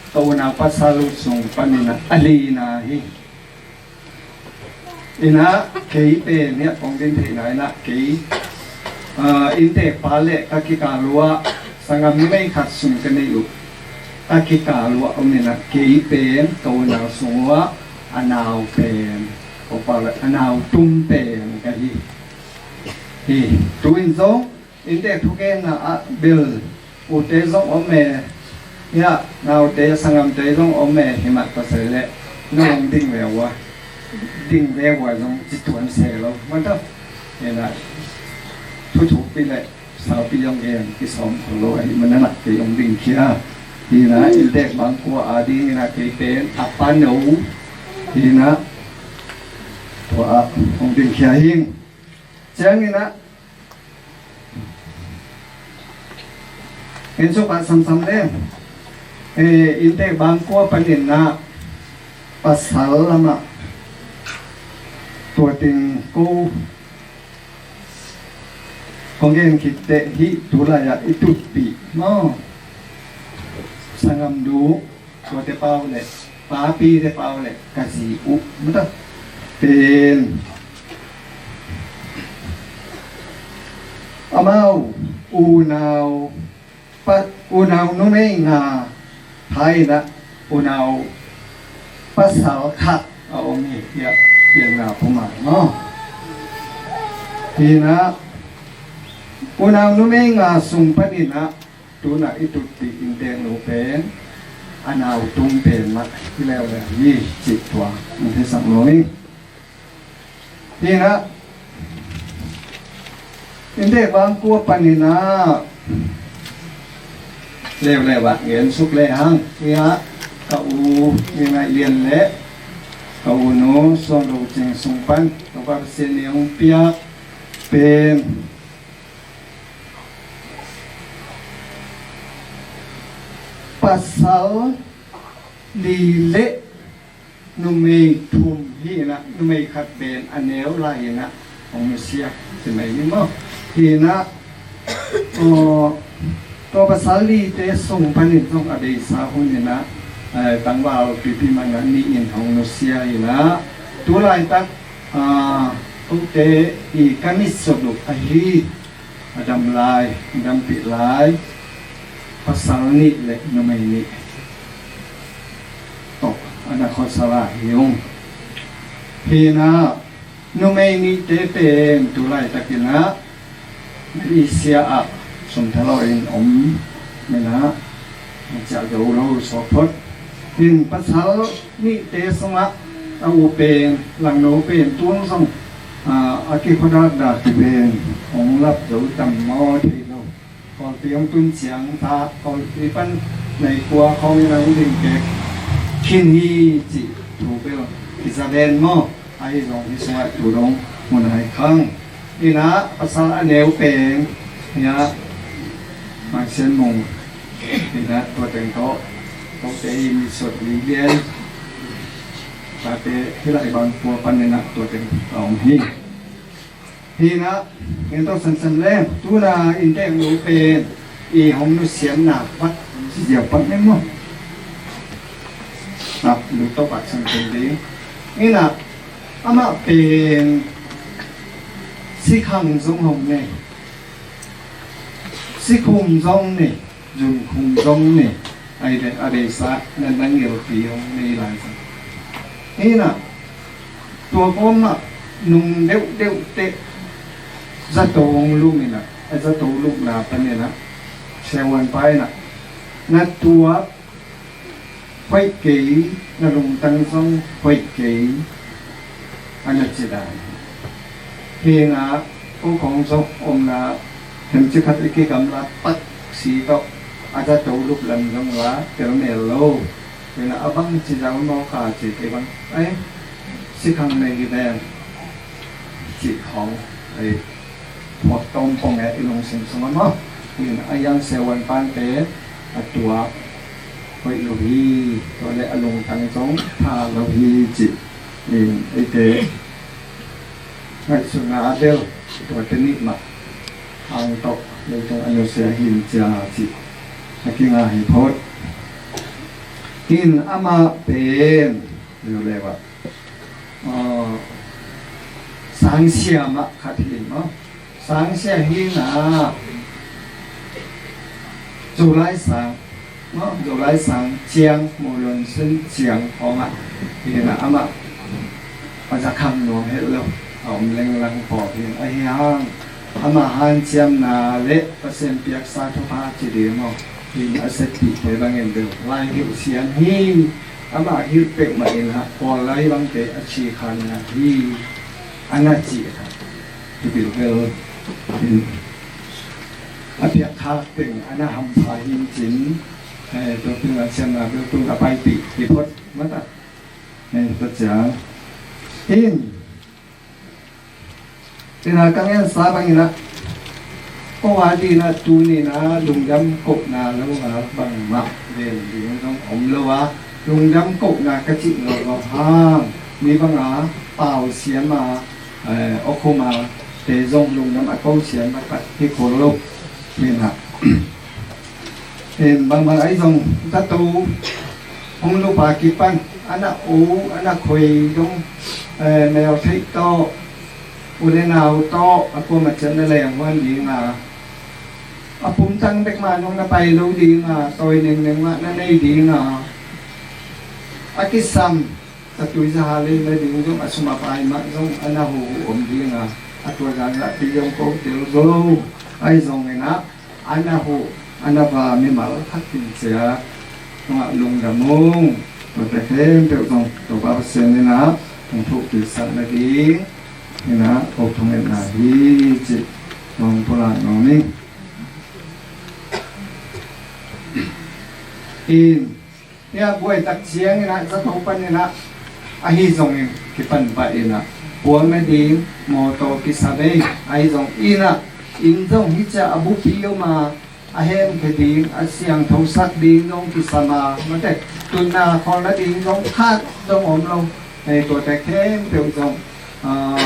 ka unau pasal uh sung panin ah a lina hi. Hi in ah kei pen hi a, kong din theihna in ah kei, ah, inntek pa le ka kikal uh ah sanggam numei khat sung ka nei uh. Ka kikal uh ah om in ah kei pen ka unau sung uh ah a nau pen, ko pa le a nau tum pen ka hi. Hi, tu in zong inntek thugenna ah bel ute zong om e, hi a, naute sanggamte zong om e, hi mah pasal le nong ding ve ua, ding ve ua zong ci tuan se lo mah ta. Hi in ah thuthuk pi le saupi zong gen kisawm kho lo a, hi mah in ah kei hong ding khia. Hi in ah inntek bang kua a ding in ah kei pen a pano hi in ah, tua ah hong ding khia hing. Ciangin ah, en suk ah samsam le, eh, inntek bang kua panin ah pasal lam ah tua teng ko kong gen khit teh hih tu lai ah i tutpih maw, sanggam du tuate pau le, papi te pau le ka zi uh mah ta pen amau unau pa, unau numei nga hai in ah unau pasal khat a om hi, hi a, hi a nga puma maw. Hi in ah unau numei nga sung panin ah tu in ah i tutpih inntek nu pen a nau tum pen mah hi leuleu hi cih tua hong theihsak nuam ing. Hi in ah inntek bang kua panin ah leuleu ah gen suk le hang. Hi a, ka u Lian Ngaih Lian le ka u nu Suang Do Cing sung pan Topa Pasian in hong piak pen pasal li le numei thum hi in ah, numei khat pen a neu lai in ah hong nusia ci mai ni maw. Hi in ah, aw, tua pasal lite sung panin zong a beisa hun in ah, eh, tangval pipi man ah nih in hong nusia hi in ah, tu laitak, ah, kote i ka mitsot uh ahi a dam lai, a dampih lai pasal nih le numei nih tawh a na khuasal a hi ung. Hi in ah numei nihte pen tu laitakin ah Malaysia ah sum thalawh in om in ah, ciah zo lo sawk phot. Hi in pasal nihte sungah a u pen, langno pen tun zong, ah, a kikhuadakdak hi pen hong lap zo tam maw thei lo. Kawlpi hong tun ciang ta, Kawlpi pan Naikua khawng in a hong ding kek khin hi cih thu bel kiza ven maw. Ahi zong hi sungah tu dong mun a hi khang. Hi in ah pasal a neu pen hi a, Mang Sian Mung hi in ah, tua teng tawh kote i mitsot li lian Tate hih lai bang pua panin ah tua teng a om hi. Hi-in ah, gen to sansan leng, tu-in ah inntek nu pen i hong nusiatna vat ci ziau pak ning maw? Ah, lu to pak sansan ding. Hi-in ah, amah pen sikhang zong hong nei, sikhum zong nei, zunkhum zong nei, a deihsa na na ngilpi hong nei lai zong. Hi-in ah, tua kawm ah nung deuhdeuh teh zato hong lum in ah, a zato lupna panin ah siavuanpa in ah, na tuak hoih kei, na lungtang zong hoih kei, a na ci dan. Hi-in ah, ko khong zong omna hemci khat i kigamla pak si tawh, a zato lup lam zong la tel mel lo. Hi-in ah, a bang ci zau mawk a ci kei bang, ai, sikhang nei hi den, ci khong, ai, phuak tawm pong e i lungsim sung a maw. Hi-in ah, a yang siavuanpa'n pen a tuak hoih lo hi, tua leh a lungtang zong tha lo hi ci. Hi-in ah, eite ngaihsutna a bel tua teni mah hang tawh leitung a nusia hi-in cia ci a kinga hi phot. Hi-in ah, amah pen leuleu ah, ah, sangsia mah khat hi maw? Sangsia hi-in ah, Zolai sang maw, Zolai sang ciang, Mawlun Sun ciang khawng ah hi-in ah, amah a zakhang nuam het lo, a om lenglang pawh hi-in ah, ahi hang amah hanciamna leh Pasian piaksa thupha ci ding maw, hi-in ah, a seppihte bangin bel lai hilh siam hi. Amah hilh peuhmah in ah, Kawl lai bangte a ci kha na hi, a na ci kha. Hi bilbel in a piakkhak teng a na hampha hi-in cin, eh, tua teng a siamna bel tung a paipih hi phot mah ta. Eh, tua ciang in, ina ka ngensa bangin ah, ko a dingin ah tuni-in ah lungdam kohna lo a bangmah ven ding zong om lo a, lungdam kohna ka cih lo lo hang, mi bang a pau siam a, eh, awkhum a te zong lungdam a ko siam a khat hi kul lo. Hi-in ah, in bangbang ahi zong zato hong lup a kipan, a na u, a na khoi dong, eh, mel theih tawh, u le nau tawh a kuamah ciat na lenghuan ding a, a pumtang bek mah nong na pai lo ding a, tawi nengneng mah na nei ding a, a kisam zatui zahal in na ding zong, a sum a pai mah zong a na huhu om ding a, a tua zan zahpi zong ko tel zo. Ahi zongin ah, a na huh, a na va mimal khat in ciat tungah lungdam ung. Tuate khempeuh zong Topa Pasian in ah hong thukpihsak nading in ah ko thungetna hi cih hong pulak nuam ing. In, hia guai tak ciangin ah zato panin ah, ahi zongin kipan pah in ah, puak nading mawtaw kisa vei. Ahi zong in ah, inn zong hi ciah a bupi om a, a hemkhia ding, a siangthosak ding zong kisam a, mate, tutna khawl nading zong khat zong om lo. Hei, tuate khempeuh zong, ah,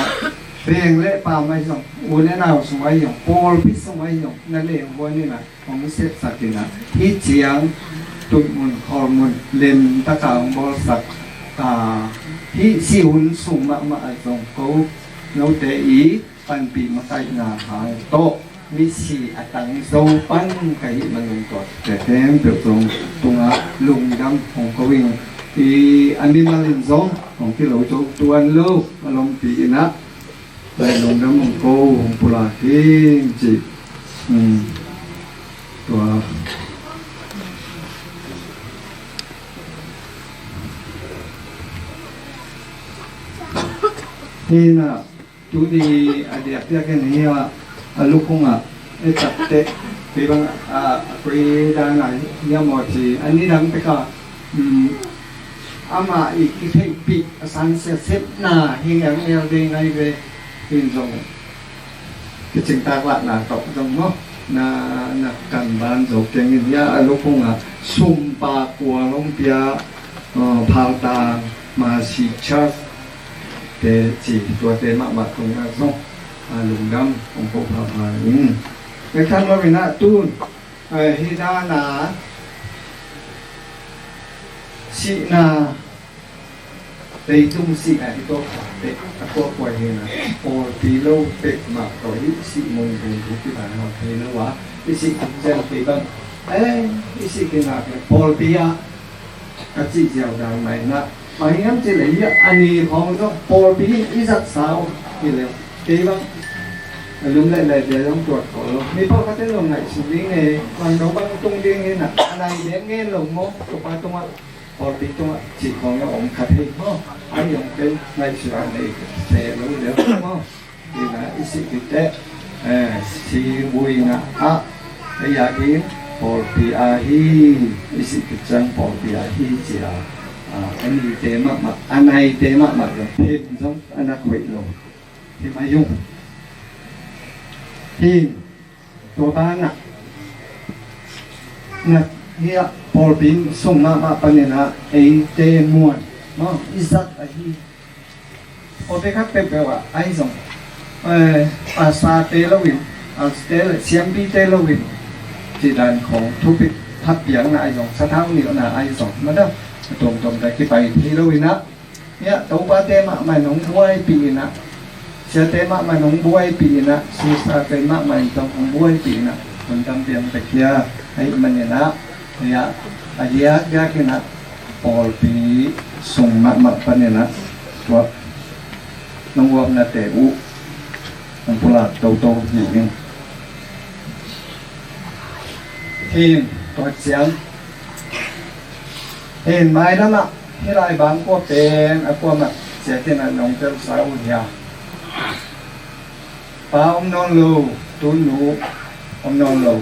veng le pam ahi zong, u le nau sung ahi zong, pawlpi sung ahi zong, na lenghuan in ah hong sepsak in ah, hih ciang tutmun khawlmun lemtak a hong bawlsak, ah, hih sihun sung mahmah ah zong ko note i panpih makaihna hang tawh misi a tang zo pan ka hih manun tuate khempeuh zong tungah lungdam hong ko ing. I a mimal in zong hong kilo zo tuan lo, a lompi in ah lai lungdam hong ko, hong pulak ing ci. Hmm. Tua hi-in ah, tuni a diakdiak in hia, a lukhung ah i tak teh, kei bang a, a koi dan a hia maw ci, a nidang pek a, um, amah i kitheihpih a sangsia sepna hi ngelngel ding ahi ve. Hi-in zong kicingtak lahna tawh zong maw, na, na kan ban zo keng in hia, a lukhung ah sumpa kua hong pia, uh, phaltang Mercy Church te ci tuate mahmah tungah zong, a, lungdam hong ko phapha ing. Bek tham lo in ah tun, a, hih dan a sihna, leitung sihna i tawh kha pek a kuakua hi na, pawlpi lo pek mah tawh hih sih mungkung thu kipan hau thei lo a, i sih tung ciang kei bang, eh, i sih kei na pawlpi ah ka cih ziau dan mah in ah, bang hiam cih leh hi a ni khawng zong pawlpi in i zatsa uh hi leh kei bang a lum leh leh bia zong tuat ko lo. Mi pawlkhat in zong ngaihsun ding e, bang no bang tung ding hi na, a nai bek ngen lo maw, Topa tungah, pawlpi tungah cih khawng a om khat hi maw. A hi zong kei ngaihsun a nei se lo leh maw. Hi na i sih kik teh, eh, si vui na ah, ei a ding pawlpi a hi, i sih kik ciang pawlpi a hi ci a, ah, a nite mahmah, a naite mahmah zong phin zong a na koih lo. Hi mai ung. Hi tua banah na hi a pawlpi sung mahmah panin ah eite muan maw, i zat ahi. Pawlpi khat peuhpeuh ah ahi zong, eh, pastor te lo in, a te le siampite lo in, cih dan khawng thupit phat piakna ahi zong, sathau nilhna ahi zong, mada a tuamtuam ta kipai thei lo in ah, hi a Topate mahmah in hong buaipih in ah, siate mahmah in hong buaipih in ah, sister te mahmah in tawh hong buaipih in ah, hun tampi hong pia ahih manin ah, hi a, a diakdiak in ah pawlpi sung mahmah panin ah tua nong uapnate uh hong pulak toto hi ing. Hi in, tua ciang hi in, mailam ah hih lai bangkua pen a kuamah ciat in ah nong telsa uh hi a. Pa om nawn lo, tunu om nawn lo,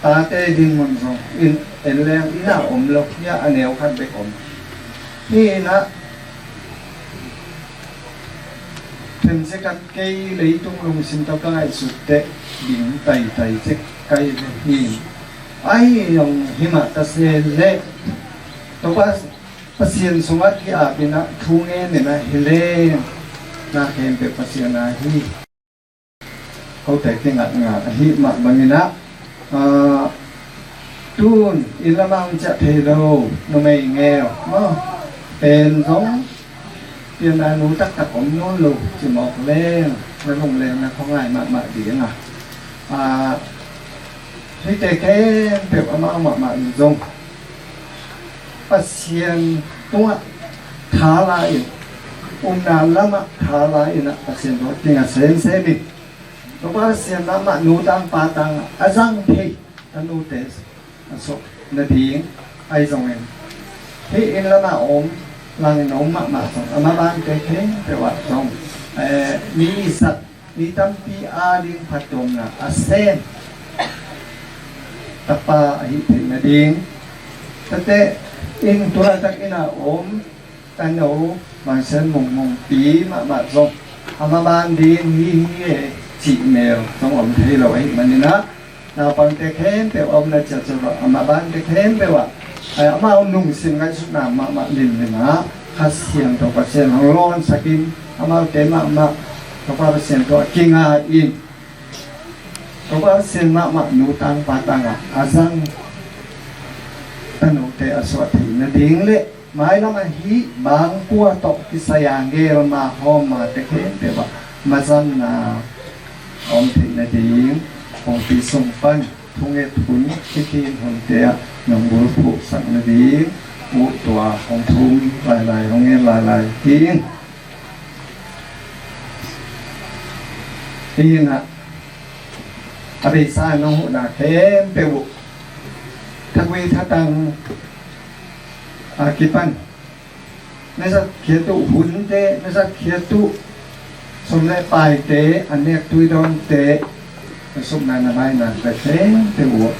tate dinmun zong in en leng inn ah om lo, hi a, a neu khat bek om. Hi in ah, themse khat kei leitung lungsim tawh ka ngaihsut teh ding taitai cek kai ve hi. Ahi zong hi mah ta se leh, Topa Pasian sungah ki-ap in ah thu ngen in ah hi leng, na khempeuh Pasian a hi. Kote kingatngat ahih mah bangin ah, ah, tun inn lamah hong ciah thei lo numei ngeu maw, pen zong pianna nu taktak om nawn lo ci mawk leng, na lungleng na khuangai mahmah ding a, ah, hihte khempeuh amau mahmah in zong Pasian tungah tha la in, upna lamah tha la in ah Pasian tungah kinga semsem in, Topa Pasian mahmah nu tang pa tang a zang thei tanute a suak nading ahi zongin, hih inn lamah om, langin om mahmah zong, a mabante khempeuh ah zong, eh, mi i zat mi tampi ading phattuamna a sem tapa ahi theih nading, tate in tulaitak inn a om tano Mangsen Mungmungpi mahmah zong a maban ding hi hi e cih mel zong om thei lo ahih manin ah, naupangte khempeuh a omna ciatciat lo a mabante khempeuh ah, ai, amau lungsim ngaihsutna mahmah limlim ah Kha Siangtho Pasian hong lawnsak in, amaute mahmah Topa Pasian tawh a kinga in, Topa Pasian mahmah nu tang pa tangah a zang tanote a suah theih nading le mailam ahi bangkua tawh kisai a gelma hawmmate khempeuh ah mazanna a om theih nading, pawlpi sung pan thunget hun, hih hunte ah nong bulphuhsak nading uh tua hong thum lailai, hong ngen lailai hi ing. Hi ing ah, a beisa nong huhna khempeuh uh, thagui thatang a kipan na zatkhiat uh hunte, na zatkhiat uh sum le paite, a nek tui dawnte, na supna na baina khempeuh uh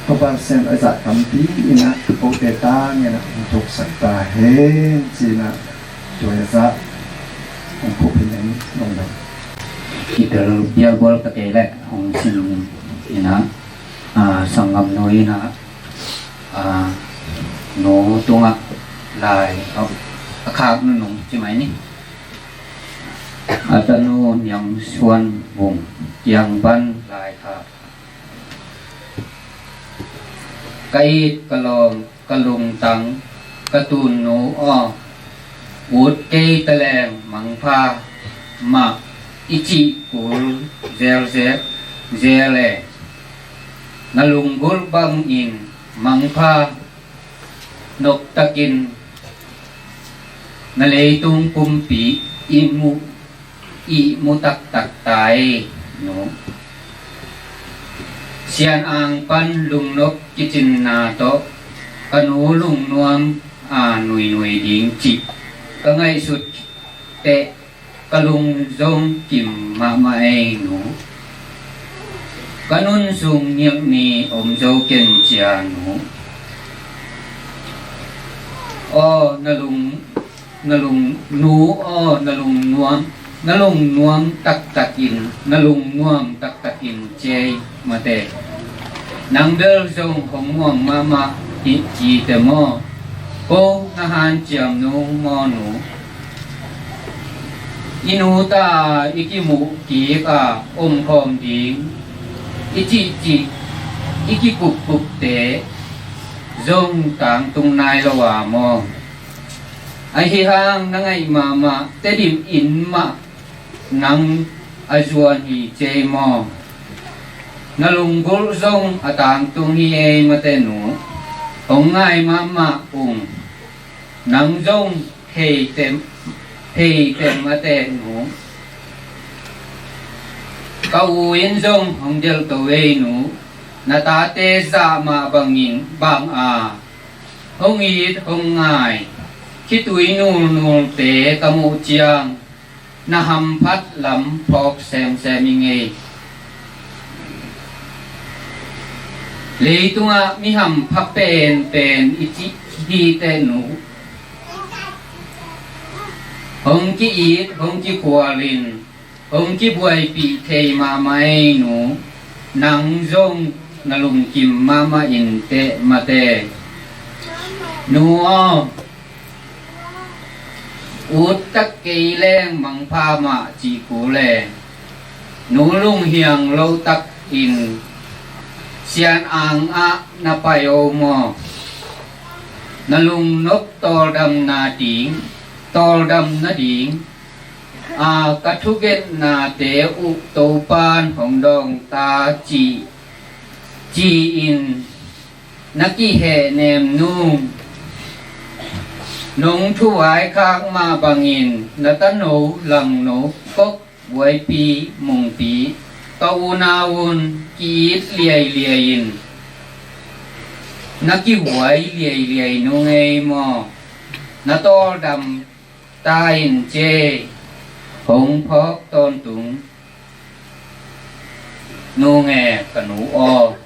Topa Pasian a zah tampi in ah kote tang in ah hong thuksak ta hen ci-in ah tua zah hong phuh hi ning. Lungdam. Kitel bialbual ka kei leh hong sim in ah, ah, sanggamnu in ah, ah, nu tungah Lai a, a khak nunung ci mai ni. A tanu Niang Suan Vung kiang pan lai khak. Ka it ka lawm ka lungtang ka tunnu aw, ut kei ta leng mangpha mah i cih kul zelzel zel e. Na lunggulh bangin mangpha noptakin na leitung pumpi ihmu ihmu taktak ta ei nu. Sian ang pan lungnop kicinna tawh ka nu lungnuam a nuinui ding cih ka ngaihsut teh ka lungzong kim mahmah ei nu. Ka nun sung ngiak ni om zo ken cia nu. Aw na lung na lung nu aw na lungnuam na lungnuam taktakin na lungnuam taktakin ciei mate. Nang bel zong hong muang mahmah hi hi te maw? Ko na hanciam nung maw nu? I nu ta i kimuh kik a omkhawm ding i cihcih i kikupkupte zong tangtung nai lo a maw? Ahi hang na ngaih mahmah Tedim inn mah nang a zuan hi cei maw? Na lunggulh zong a tangtung hi ei mate nu. Hong ngai mahmah ung. Nang zong hei tem hei tem mate nu. Ka u in zong hong delh to ei nu. Na tate zah mah bangin bang a hong it hong ngai khitui nulnulte ka muh ciang na hamphat lam phawk semsem i ngei. Leitungah mi hampha penpen i cih hi teh nu. Hong ki-it hong kikhualin hong kibuaipih thei mahmah ei nu. Nang zong na lungkim mahmah in teh mate. Nu aw, ut tak kei leng mangpha mah cih kul e. Nu lunghiang lo takin sian ang ah na pai o maw? Na lungnop tawldam nading tawldam nading a ka thugenhnate uh Topan hong dawng ta ci ci-in na kihehnem nung. Nong thuvaikhak mah bangin na tano langno kok buaipi mungpi ka unau un ki-it liailiai-in na kihuai liailiai nung ei maw? Na tawldam ta in ce hong phawk tawntung nung e ka nu aw.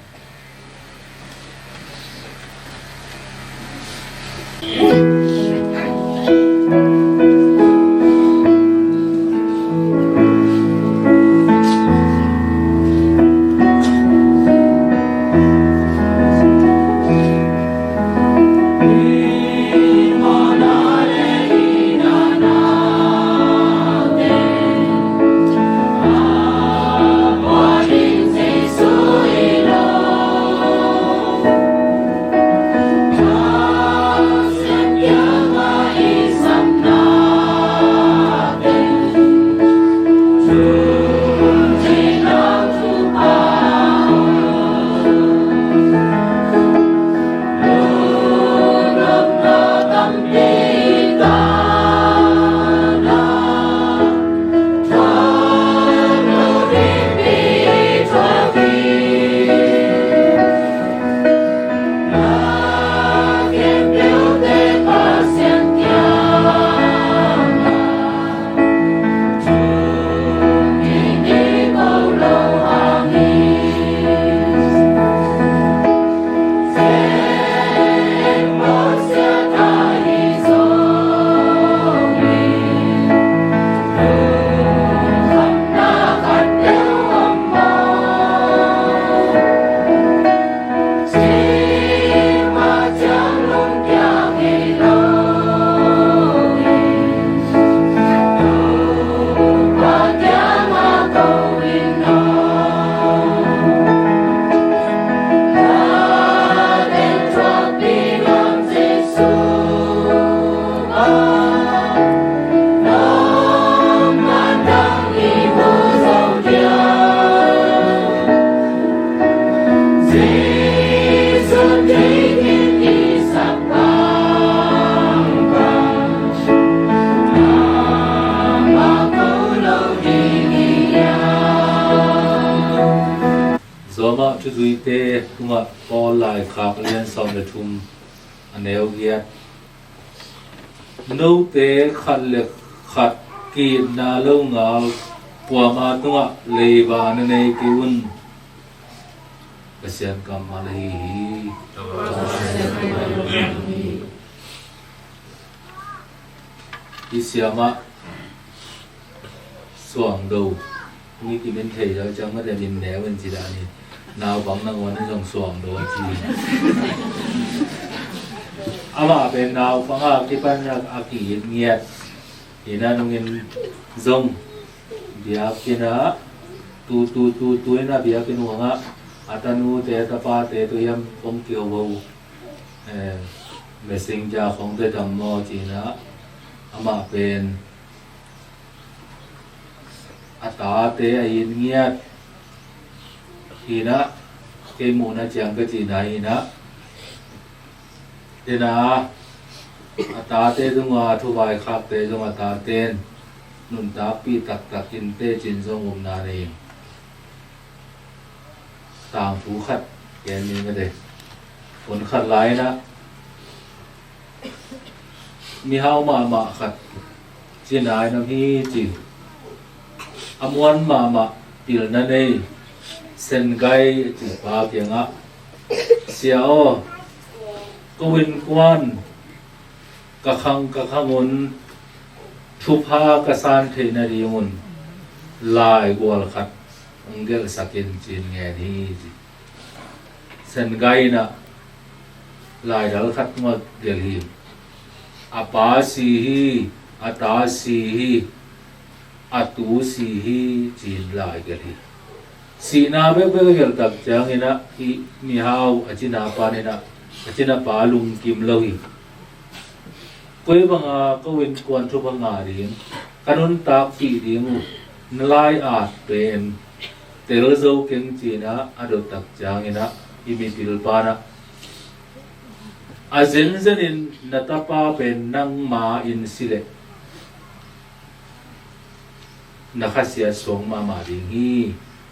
Roma thuzuite tungah Paul laikhak lian sawm le thum, a neu giat. Note khat le khat ki-itna longal kuama tungah leiba na nei kei un. Pasian kammal ahi hi. I siamah Suangdo. Ni kimin thei lo ciang mate min neu in ci dan hi. Naupang nangawn in zong Suangdo a ci. Amah pen naupang a kipan a ki-it ngiat. Hi na nungin zong biakinn ah tu tu tu tu in a biakinn uang ah a tanute a tapate tu hiam kong kihoho. Eh, messenger khong te dam maw ci na amah pen a tate a it ngiat hi na, kei muhna ciang ka ci na hi na. Tena a tate zong a thuvaikhakte zong a taten nuntakpih taktak in tecin zong umna nei. Tangthu khat gen ni mate. Hun khat lai na mihau mahmah khat ci nai nam hi ci. A muan mahmah pilna nei Sengai a ci pa kiangah, Sia aw, ko innkuan ka khang ka khang un thupha ka san theih nadingun laigual khat hong gelhsak in ci-in ngen hi ci. Sengai in ah laidal khat hong gelh hi. A pa si hi, a ta si hi, a tu si hi ci-in lai gelh hi. Sihna bekbek a gelh tak ciangin ah hih mihau a cina pa in ah a cina pa lungkim lo hi. Koi banga ko innkuan thupha ngah ding ka nuntakpih ding uh na lai-at pen tel zo keng ci-in ah a dot tak ciangin ah hih mipil pa in ah a zenzenin na tapa pen nangma in si leh na khasiat suak mahmah ding hi.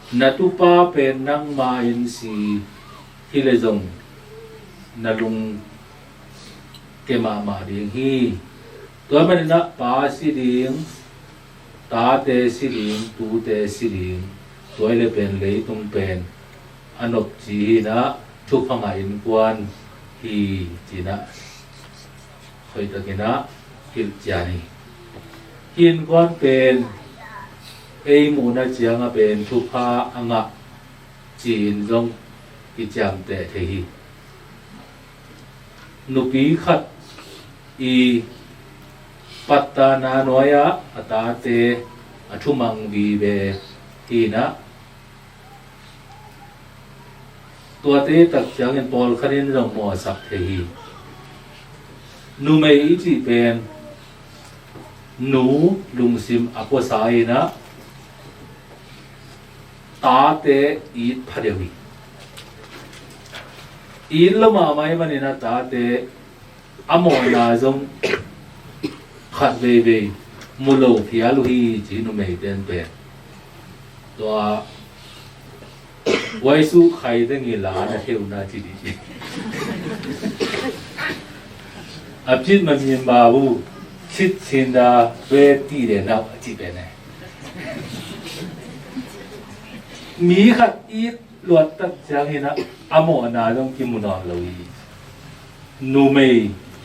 Na tupa pen nangma in si hi leh zong na lungke mahmah ding hi. Tua manin ah pa si ding, tate si ding, tute si ding, tua hi leh pen leitung pen a nopci hi in ah thupha ngah innkuan hi ci-in ah hoihtakin ah hilhcian hi. Hih innkuan pen ei muhna ciangah pen thupha a ngah ci-in zong kiciamteh thei hi. Nupi khat i pattahna nuai-ah a tate a thumang vive hi in ah tuate tak ciangin pawlkhat in zong mawhsak thei hi. Numei i cih pen nu lungsim a puasa in ah tate it phadeuh hi. It lo mahmah ahih manin ah tate a mawhna zong khat veivei mu lo phial uh hi ci numeite in pen. Tua Waisu khai deng i la na theu na ci dih ci. A pit ma mi ma bu sit sin da ve ti de na ci pe ne. Mi khat it luat tak ciang hi in ah a mawhna zong kimu nawn lo hi. Numei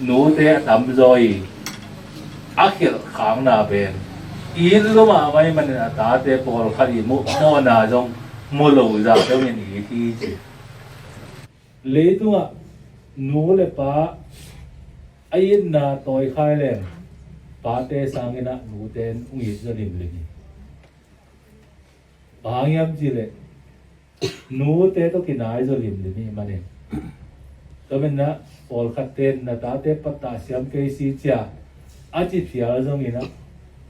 nute a tamzaw i a khelh khakna pen it lo mahmah ahih manin a tate pawlkhat i mu mawhna zong mu lo zah dongin it hi ci. Leitungah nu le pa a itna tawi khai leng pate sangin ah nute in hong it zaw limlim hi. Bang hang hiam cih leh nute tawh kinai zaw limlim ahih manin. Tua manin ah pawlkhatte in na tate pattah siam kei si cia a ci phial zongin ah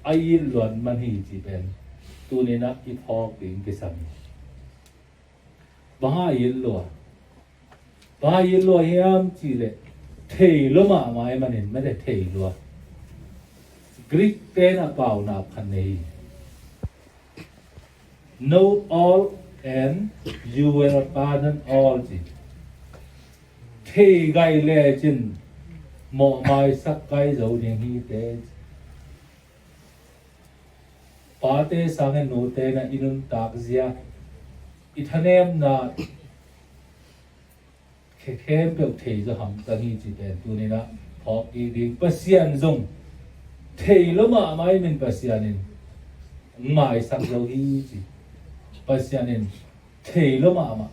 a it luat man hi cih pen tuni in ah i phawk ding kisam hi. Bang hang a it lua? Bang hang a it lua hiam cih leh thei lua mahmah ahih manin mate thei lua. Greek te in a pau nap khat nei hi. Know all And you will pardon all, ci. Thei gai lecin mawhmaisak gai zo ding hi te. Pate sangin nute na i nuntak zia, i thanemna, khe khempeuh thei zaw hamtang hi ci pen tuninah phawk i ding. Pasian zong thei lo mahmah i min Pasian in hong maisak zo hi ci. Pasian in thei lo mahmah,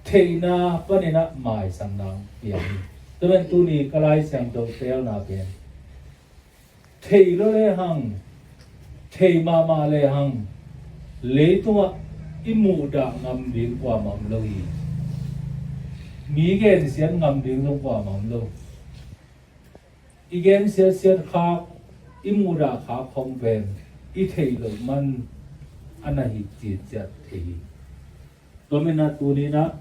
theihna paninah maisakna hong piang hi. Tua pen tuni ka Lai Siangtho telna pen thei lo lehang, thei mahmah lehang, leitungah i muhdah ngam ding kuamah om lo hi. Mi gensiat ngam ding zong kuamah om lo. I gensiatsiat khak, i muhdah khak khong pen i theih loh man a na hi ciatciat thei hi. Tua manin ah tuninah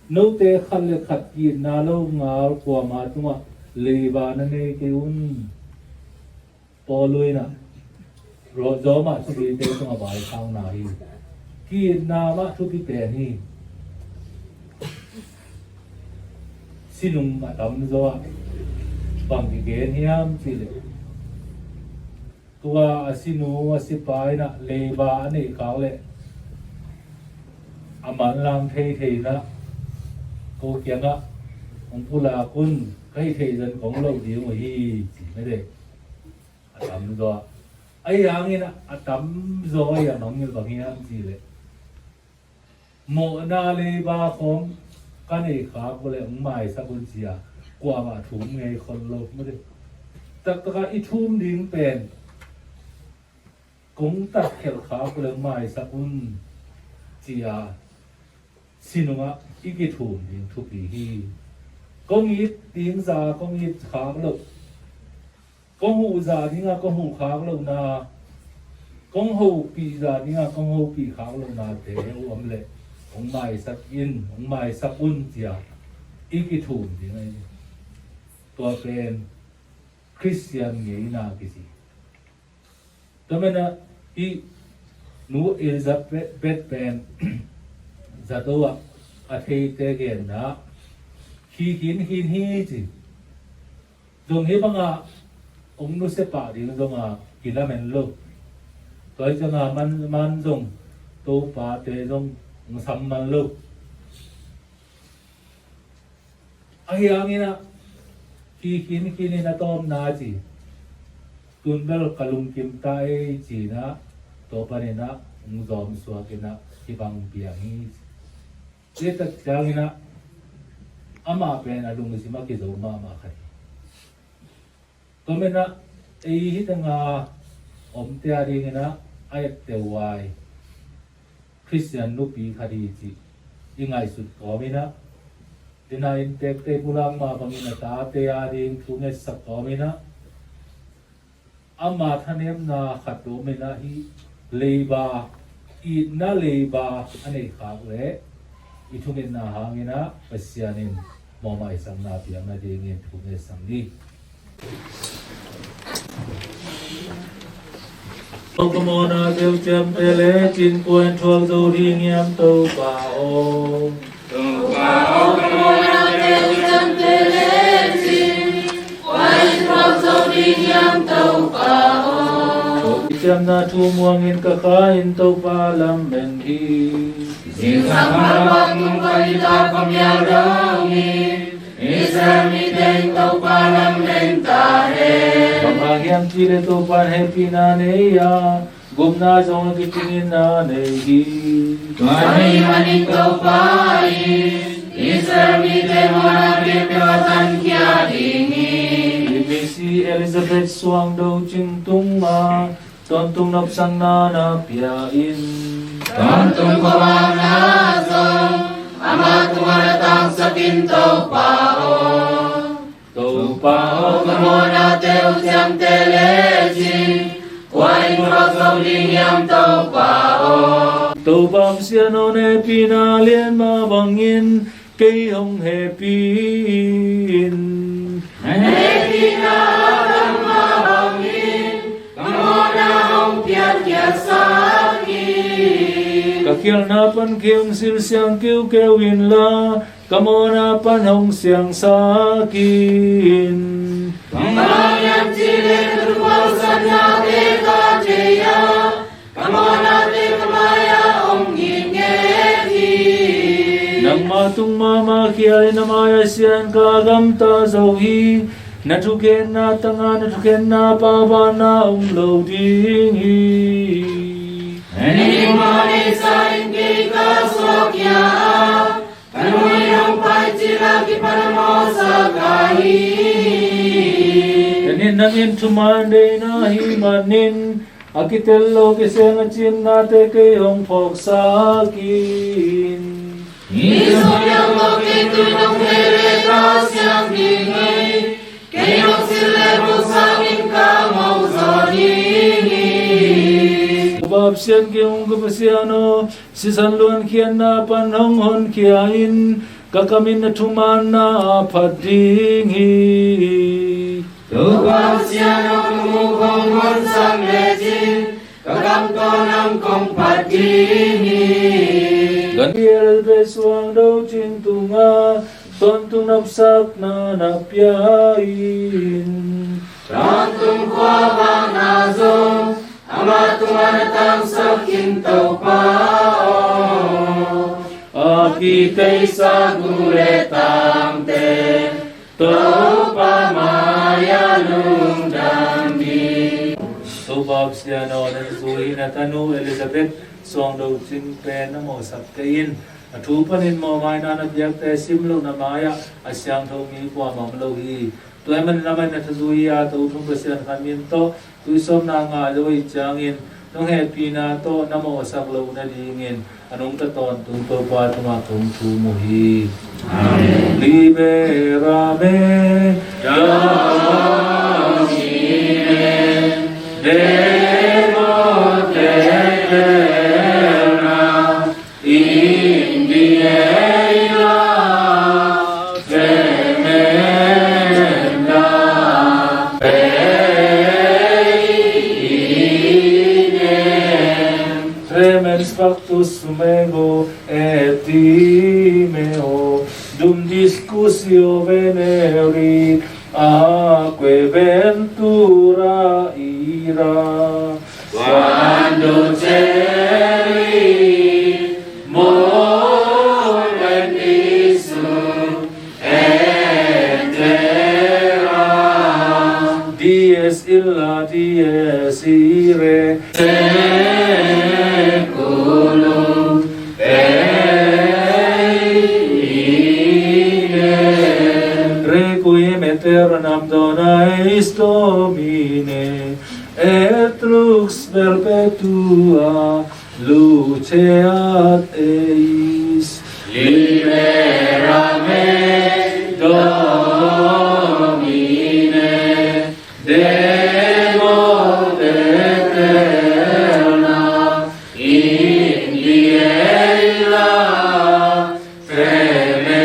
note khat le khat ki-itna lo ngal kuama tungah leiba na nei kei un. Paul in ah Ro-, Roma thupite tungah vaikhakna hi. Ki-itna mah thupi pen hi. Sinung a tamzaw ah bang kigen hiam cihleh, tua a sinu a sipa in ah leiba a neih khak leh a manlang theithei in ah ko kiangah hong pulak un, ka hih theih zan kong loh ding uh hi, ci mede. A tamzaw ah, ahi hangin ah a tamzaw ahi a mangngilh bang hiam cihleh, mawhna leiba khawng ka neih khak uh leh hong maisak un, ci-a kuamah thum ngei khol lo. Mede, taktakah i thum ding pen kong tatkhelh khak uh leh hong maisak un, ci-a sinungah i kithum ding thupi hi. Kong it ding zah kong it khak loh, kong huh zah dingah kong huh khak lohna, kong hopih zah dingah kong hopih khak lohnate uh om leh hong maisak in, hong maisak un, ci-a i kithum ding ahi. Tua pen Khristian ngeina kici. Tua manin ah hih Nu Elizabeth pen zato ah a theite genna, hi khin khin hi ci. Zong hih bangah hong nusia pah ding zong a kilamen lo. Tua hi ciangah man, man zong Topate zong hong sam man lo. Ahi hangin ah hi khin khin in a tawpna ci, tun bel ka lungkim ta ei, ci-in ah tua panin ah hong zawm suak in ah hih bang piang hi. Tua tak ciangin ah amah pen a lungsim a kizo mahmah khat hi. Tua manin ah ei hih tengah omte a dingin ah a etteh huai Khristian nupi khat hi cih i ngaihsut kawmin ah, dena inntekte pulak mah bangin a tate a ding thu ngetsak kawmin ah, ama thanemna khat om in ah, hih leiba, itna leiba a neih khak leh i thungetna hangin ah Pasian in mawhmaisakna piak nadingin thu ngetsak ni. Ka mawhnate uh ciamteh lecin kua in thuak zo ding hiam, Topa aw? Topa aw, ka mawhnate uh ciamteh lecin kua in thuak zo ding hiam, Topa aw? Ciamna thu muangin ka kha in Topa lamen hi. Zingsang mah bang tung khuamial dong hi. Israel mite in Topa lamleng ta hen. Bang hang hiam cih leh Topa in hehpihna nei a, gupna zong a kicingin a nei hi. Tua ahih manin Topa in Israel mite mawhna khempeuh a tankhia ding hi. Hih misi Elizabeth suang do cing tungah tawntung nopsakna na pia in. Tawntung khuavakna zong ama tungah na tangsak in, Topa aw. Topa aw, ka mawhnate uh ciamteh lecin kua in thuak zo ding hiam, Topa aw? Topa hong sian aw, na hehpihna lian mah bangin kei hong hehpih in. Na hehpihna a tam mah bangin ka mawhna hong piatkhiatsak in. Ka khialhna pan kei hong silsiang keukeu inla, ka mawhna pan hong siangsak in. Bang hang hiam cih leh ka thupha hausatnate ka thei a, ka mawhnate ka mai-ah hong ngitnget hi. Nangma tung mahmah khia in, na mai-ah Sia in ka gamta zo hi. Na thukhenna tangah na thukhenna paubaanna om lo ding hi. Na nihmu neihsa in kei ka suahkhia a, ka nu in hong pai cil a kipan a mawhsak ka hi. Ka nitna in thuman deihna ahih manin, a kitel lo kiseng a cinnate kei hong phawksak in. Hih zong piang lo kei, tu-in hong heh leh ka siang ding hi. Kei hong silh leh hong sang in ka mawh zaw ding hi. Topa Pasian, kei hong ka Pasian aw, sisan luankhiatna pan hong honkhia in, ka kam in na thumanna ah phat ding hi. Topa Pasian aw, ka muk hong honsak lecin, ka kam tawh nang kong phat ding hi. Gan Elizabeth suang do cing tungah tawntung nopsakna na pia in. Tawntung khua bangah zong amah tungah na tangsak in, Topa aw. A kiteisa gu le tangte Topa mai-ah lungdam ni. Topa Pasian aw, na zui na tanu Elizabeth suang do cing pen na mawhsak kei in. A thu panin mawhmaina na biakte sim loh na mai-ah a siangtho mi kuamah om lo hi. Tua ahih manin amah in na thazui a, Tothung Pasian khan min tawh tuisawpna ngah zo ahih ciangin, nong hehpihna tawh na mawhsak loh nadingin a nungta tawntung Topa tungah kong thum uh hi. Amen. Libera me Domine, demo te eterna, in die illa tremenda, Tremens factus sum ego et timeo, dum discussio venerit, atque ventura ira. Quando celi moven dissum et terra, dies illa dies irae, saeculum saeculorum. Requiem aeternam dona eis, Domine, et lux perpetua luceat eis. Libera me Domine, demo te eterna, in die illa tremenda,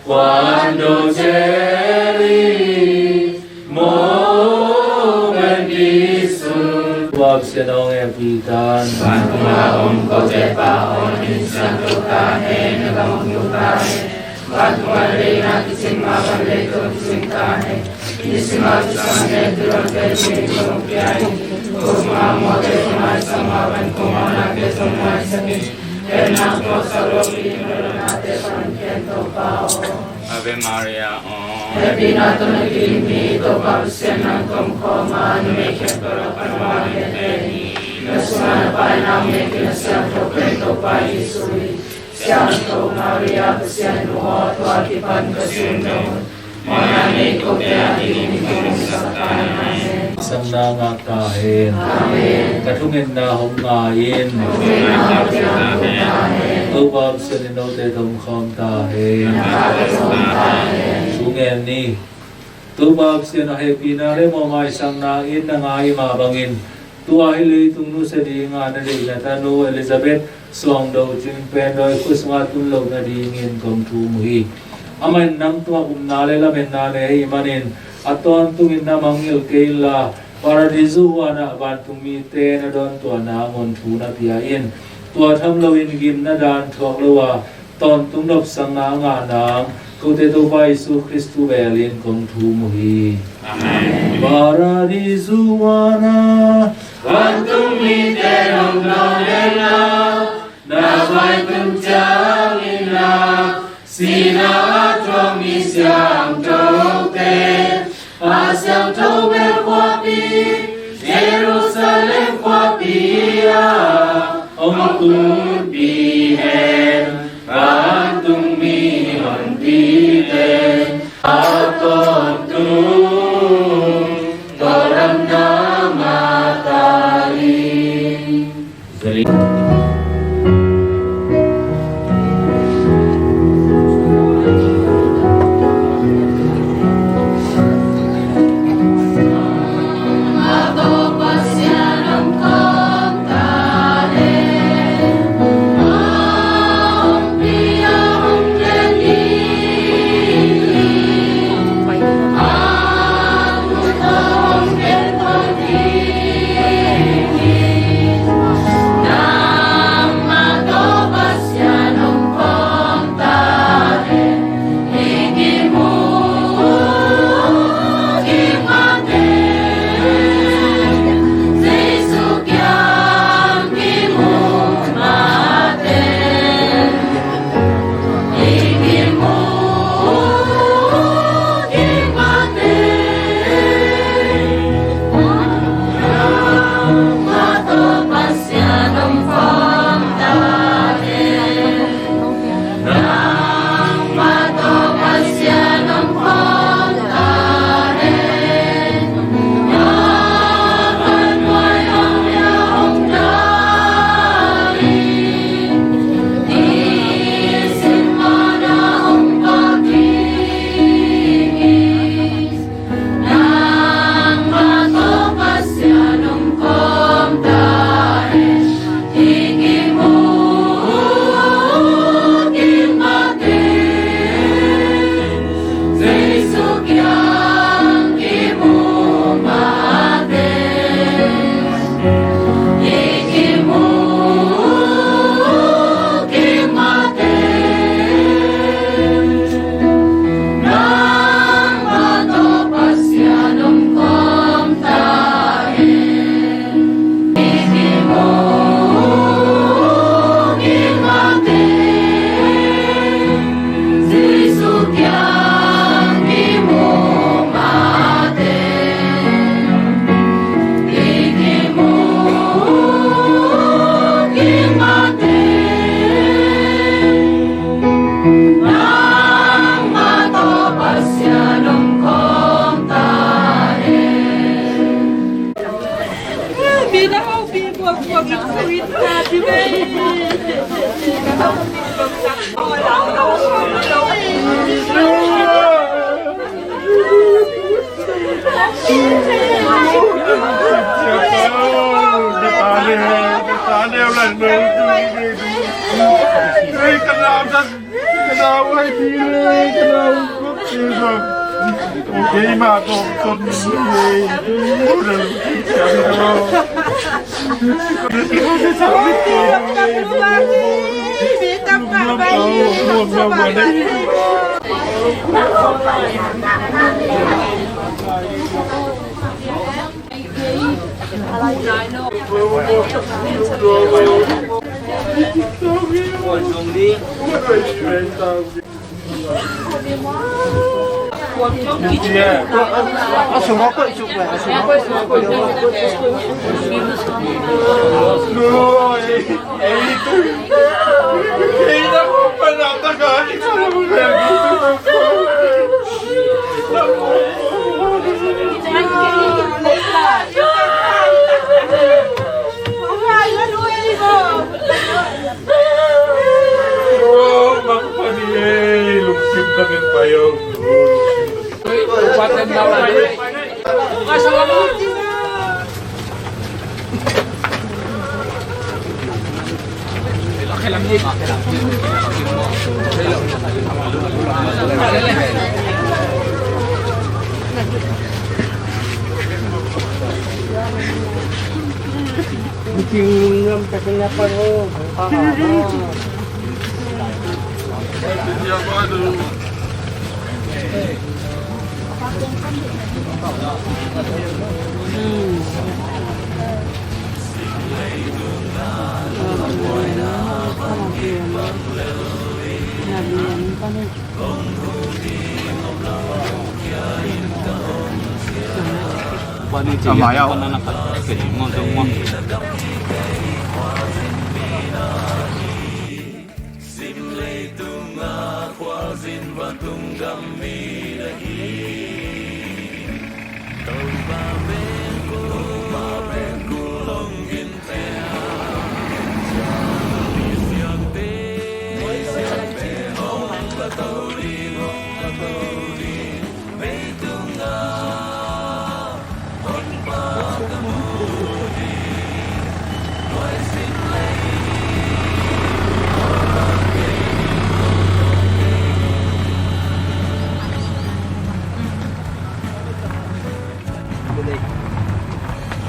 quando celi moven dissum. Tuap sian ong e pitan. Vantung a om ko te Pa aw, na min siangtho ta hen, na gam ong ta hen. Vantung a deihna kicing ma bang leitung kicing ta hen. Nisim a kisam hen, tulang pen tuning kong pia hen. Ko sung a mawte ko mai sang ma bang ko mawna ke sung mai sang in. Pen na ko sa lo mi, na lo na te pan ken to pa o. Ave Maria, aw. Hehpihna tawh na kihilhmi Topa Pasian nang tawh om khawm a, numei khempeuh lak pan vanglian pen hi. Na sungah na Pa in a hong nekin a siangtho pen Topa Jesuh hi. Siangtho Maria Pasian nu aw, tua kipan ka sum dong un. Mawhna nei kote a dingin hong nungsak ta in. Amen. Sanna ngak ta hen. Amen. Ka thungetna hong ngai in. Ka thungetna hong ngai in. Topa Pasian in note tawh om khawm ta hen. Nang tawh om ta hen. Thu ngen ni. Topa Pasian a hehpihna le mawhmaisakna in na ngai mah bangin, tua hi leitung nusia dinga na deih na tanu Elizabeth suang do cing pen dawi khua sungah tun loh nadingin kong thum uh hi. Amah in nang tungah upna le lametna nei ahih manin, a tawntungin na mangngilh kei inla, Paradisu huanah vantungmite na dawntuahna ngun thu na pia in, tua tham loin gimna dan thuak lo a, tawntung nopsakna a ngah nang kote Topa Jesu Khristu velin kong thum uh hi. Amen. Paradisu huanah vantungmite nong dawn denna, na vaitun ciangin na sihna a thuak mi siangthote, a siangtho bel khuapi, Jerusalem khuapi ah hong tunpih hen, vantungmi honpite a tawntung kawlgamna ngah ta in.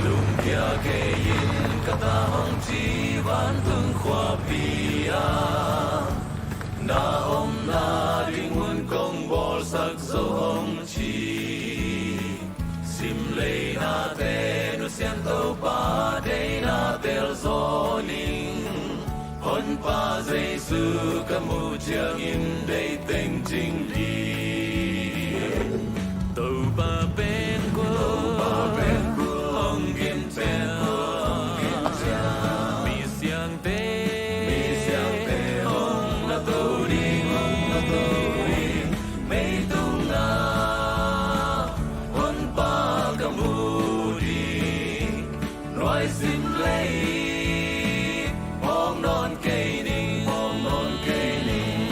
Lungkia kei in ka ta hong ci, vantung khuapi ah na omna ding hun kong bawlsak zo hong ci. Sim lei nate Nu Siangtho Pa deihna tel zaw ning. Honpa Jesu ka muh ciangin deih teng cing hi. Topa pen kua, Topa pen kua hong gim ciang, hong gim ciang. Mi siangte, mi siangte hong na to ding, hong na to ding. Mei tungah Honpa ka mu ding. Nuai sim lei, hong nawn kei ning, hong nawn kei ning.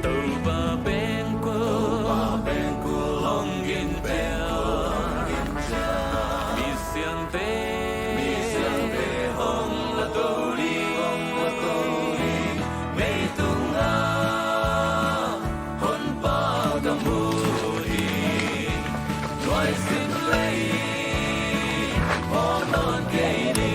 Topa pen kua, Topa pen kua hong gim ciang, hong gim ciang. Mi siangte, mi siangte hong na to ding, hong na to ding. Mei tungah Honpa ka mu ding. Nuai sim lei, hong nawn kei ning.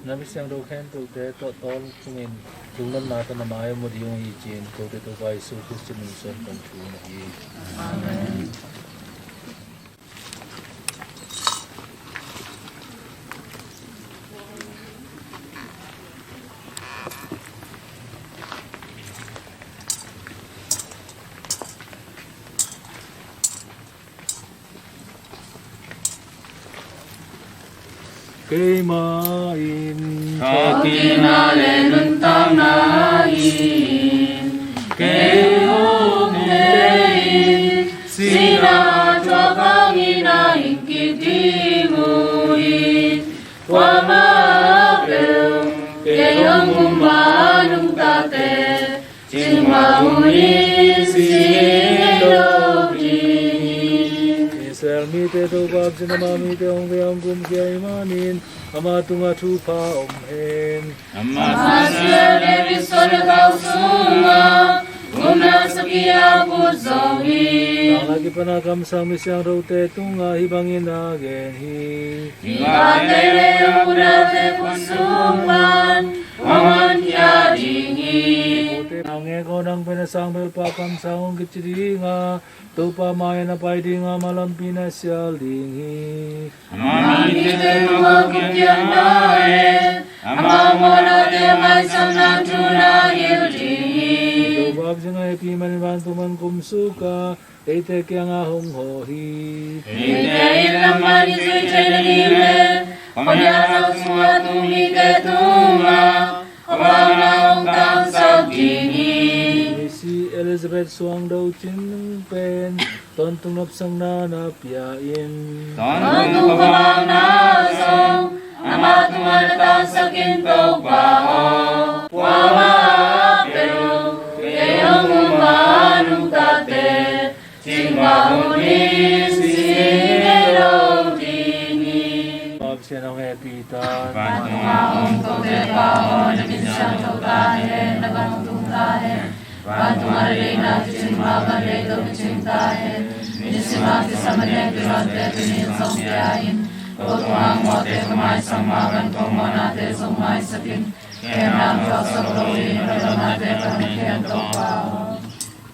Na mi siangtho khempeuhte tawh tawl tungin lungnopna tawh na mai-ah mu ding uh hi, ci-in kote Topa Jesu Khristian min suang kong thum uh hi. Amen. Keimah in thawhkikna le nuntakna hi. Kei hong kei in sihna thuak hangin a hing kik ding uh hi. Kuamah peuh kei hong um a nungtate, cingmah hun in si lo ding hi. Israel mite Topa a sin, ama mite hong vei hong kumkhia ahih manin ama tungah thupha om hen. Ama sia David suan le gau sungah gupna sakhi a put zo hi. Tanglai kipan a kamsang mi siangthote tungah hih bangin a gen hi. Mipate le a gupnate khut sung pan hong honkhia ding hi. Nang e ko, nang pen a sang belhpa kamsang hong kici ding a, Topa mai-ah na pai ding a, ama lampi na sial ding hi. Ama mite tungah gupkhiatna le ama mawhnate maisamna thu na hilh ding hi. Pasian hehpih manin vantung pan kumsuk a eite kiangah hong hawh hi. Eite in lamdang i zui theih nading le khua nial zau sungah tu mite tungah khuavakna hong tangsak ding hi. Misi Elizabeth suang do cing pen tawntung nopsakna na pia in. Tawntung khuavakna zong amah tungah na tangsak in, Topa aw. Kuamah a peuh kei hong um a nungtate cingbak hun in si ngei lo ding hi. Pasian hong hehpih ta. Vantungah om kote Pa aw, na min siangtho ta hen, na gam hong tung ta hen. Vantungah na deihna kicing bangin leitung ah kicing ta hen. Nisim a kisam a ding tua tuni in zong pia in. Ko tungah mawhte ka maisak mah bangin kong mawhnate zong maisak in. Kei na hong thuaksak loin ka dawnate ka hong khen, Topa aw.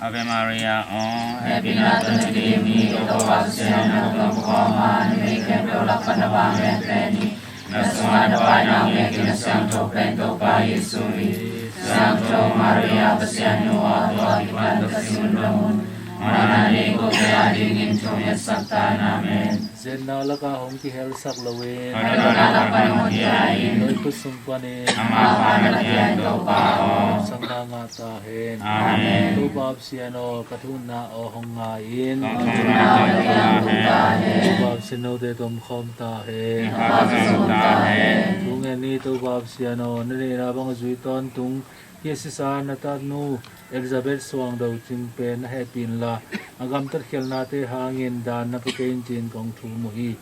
Ave Maria aw, hehpihna tawh na kidim hi, Topa Pasian nang tawh ka om a, numei khempeuh lak pan na vanglian pen hi. Na sungah na paina hong nget in, a siangtho pen Topa Jesu hi. Siangtho Maria, Pasian nu aw, tua kipan ka si hun dong un mawhna nei kote a dingin thungetsak ta in. Amen. Zenna lakah hong kihelsak loin, a dawnna lak pan hong hawmkhia in. Dawi khut sung panin amah pha na pia in, Topa aw. Nopsakna ngah ta hen. Amen. Topa Pasian aw, ka thuhilhna aw hong ngai in. Ka thuhilhna aw hong ngai in. Topa Pasian, note tawh om khawm ta hen. Ka thuhilhna aw hong ngai in. Thu ngen ni, Topa Pasian aw, na deihna bang a zui tawntung hih a sisa na tanu Elizabeth suang do cing pen na hehpih inla, a gamtat khialhnate hangin daan na pia kei in ci-in kong thum uh hi.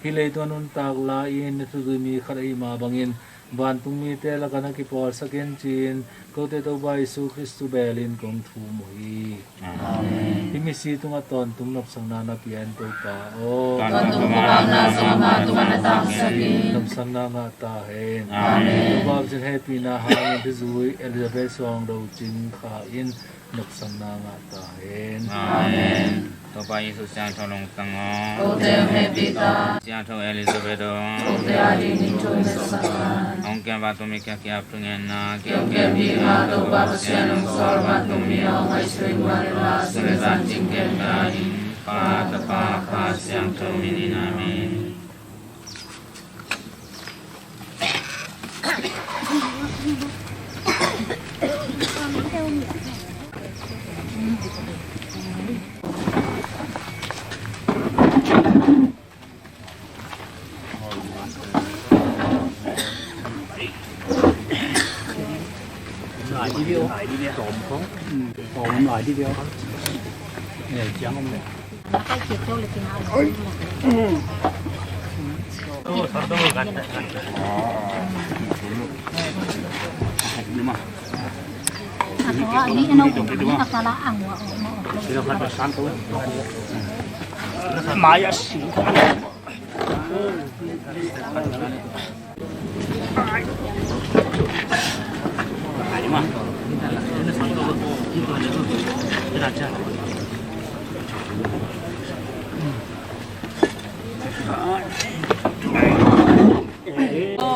Hih leitung a nuntak lai-in na thuzui mi khat ahih mah bangin vantung mite lakah na kipawlsak in ci-in kote Topa Jesu Khristu bel in kong thum uh hi. Amen. Hih misi tungah tawntung nopsakna na pia in, Topa aw. Tawntung khuavakna zong amah tungah na tangsak in. Nopsakna ngah ta hen. Amen. Topa Pasian hehpihna hangin thuzui Elizabeth suang do cing kha in nopsakna ngah ta hen. Amen. Topa Jesu siangtho lungtang aw, kote hong hehpih ta. Siangtho Elizabeth aw, kote a dingin thungetsak ta. Hong kem vantung mi kiang kiap thungetna, kei hong kem ding a, Topa Pasian hong sawl vantung mi aw, ngaihsut in la, sun le zan cing kem ta in. Pa, Tapa, Kha Siangtho min in. Amen.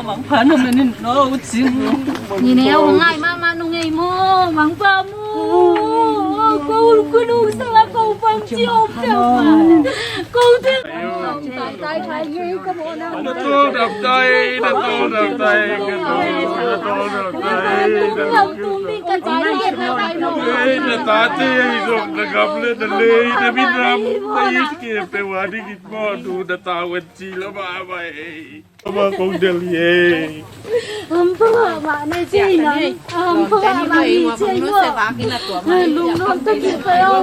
Mangpha na menin no cing. Ni ne o ngai mama nung ei mo, mangpha mo. Ko kunu sa ko pang ci o pia ma. Ko te. Na tol dap tai, na tol dap tai, na tol, na tol dap tai. Na tate ei zong na gam le na lei, na minam, na it ke pe wa ding it mo, tu na ta wen ci lo ma mai. Ama kong del ye. Ampa ma na cei na. Ampa ma ni cei mo. Lung nom ta ki pa o.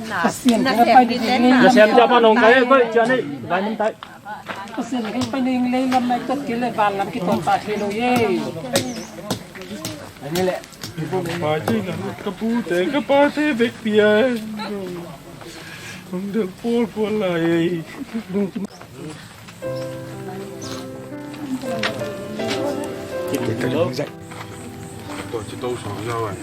Na sem ja ma nong kai ko ja ne. Bai mun tai. Pasian hei pai ning lei lam mai kat ki le van lam ki ton ta thei lo ye. Ani le. Ka pa te ka pa te bek pia. Hong del pawl pawl lai. Tua ci to sawm zau ai.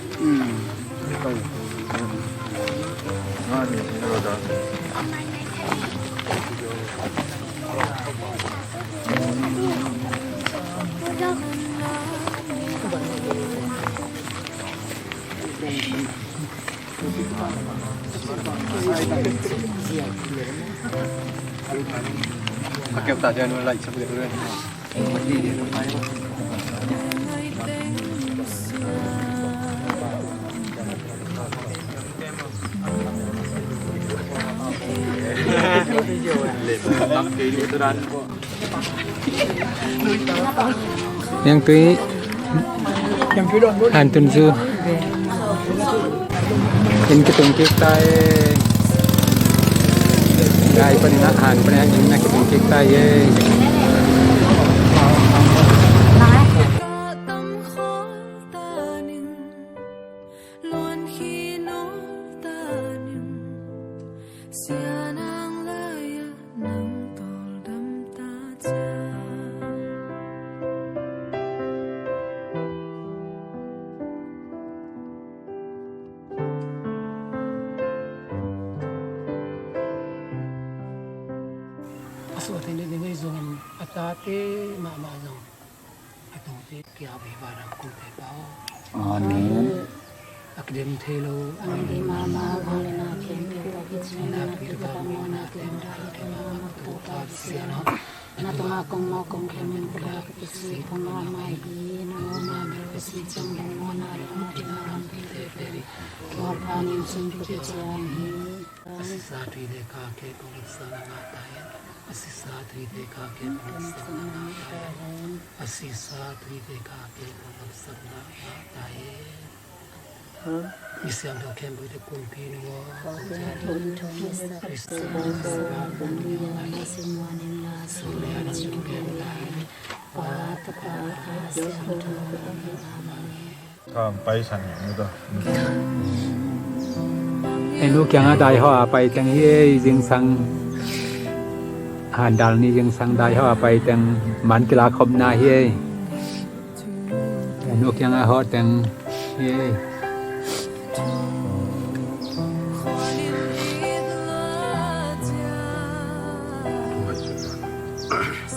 Niangtui, Hantun zu. Inn kitung kik ta e. Gai panin ah, han panin ah, inn na kitung kik ta e. Luan hi no ta ning, Sia Nang lai-ah nang tawldam ta ciang. A suahte nih ding ei zongin a tate mahmah zong a tungte kia viva dang kute pau. Amen. A kidem thei lo a ni mama vangliatna khempeuh a kici na pi ta muanna tem dai te mama Topa Pasian aw. Na tungah kong mawh kong khem in pulak a kisi kong mama hi. Na mawhna bel a si ciang dong mawhna dong a tina lampi te te ding. Tua panin cun kute ciang hi. A sisa tuite kha khempeuh laksakna ngah ta hen. A sisa tuite kha khempeuh laksakna ngah ta hen. A sisa tuite kha khempeuh laksakna ngah ta hen. Misiangtho khempeuhte kumpi in aw. Amen. Ei nu kiangah daihawh a pai teng hi ei, zingsang, handal ni zingsang daihawh a pai teng man kilak khopna hi ei. Ei nu kiangah hawh teng hi ei.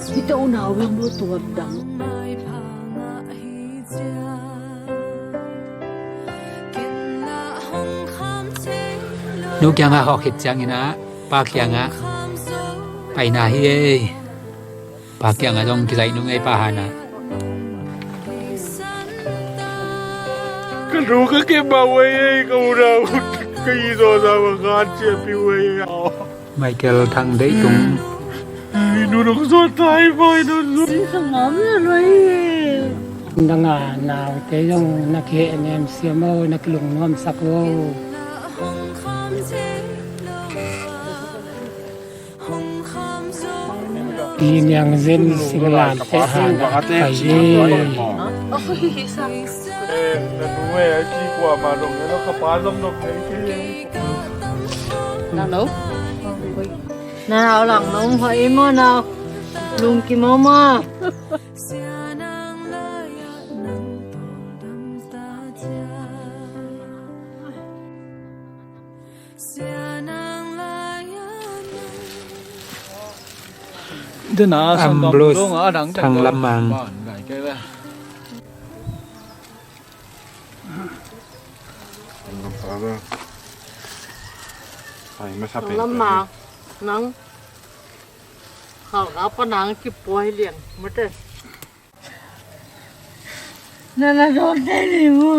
Hita unau lam lo tuam dang. Nu kiangah hawh khit ciangin ah pa kiangah paina hi ei. Pa kiangah zong kizaih nung ei, pa hanah. Ka nu ka kep mah uh ei, ka unau ka i zawh zawh mah ka an ciahpih uh ei. Michael Thang Deih Tung. I nu dong zawh tai, pai dong zawh. Dang a naute zong na kihehnem siam o, na kilungnuamsak o. Pi Niang Zen Singlam te hanah pai hi. Na nu e, a ci kuamah dong e, ka pa zong dong e. Na no? Na nau lang nong hoi mo na lungkim mo ma. Ambrose Thang Lam Mang. Thang Lam Mang, nang khalkha pa nang kipuai liang mate. Na na dawn te ni mu.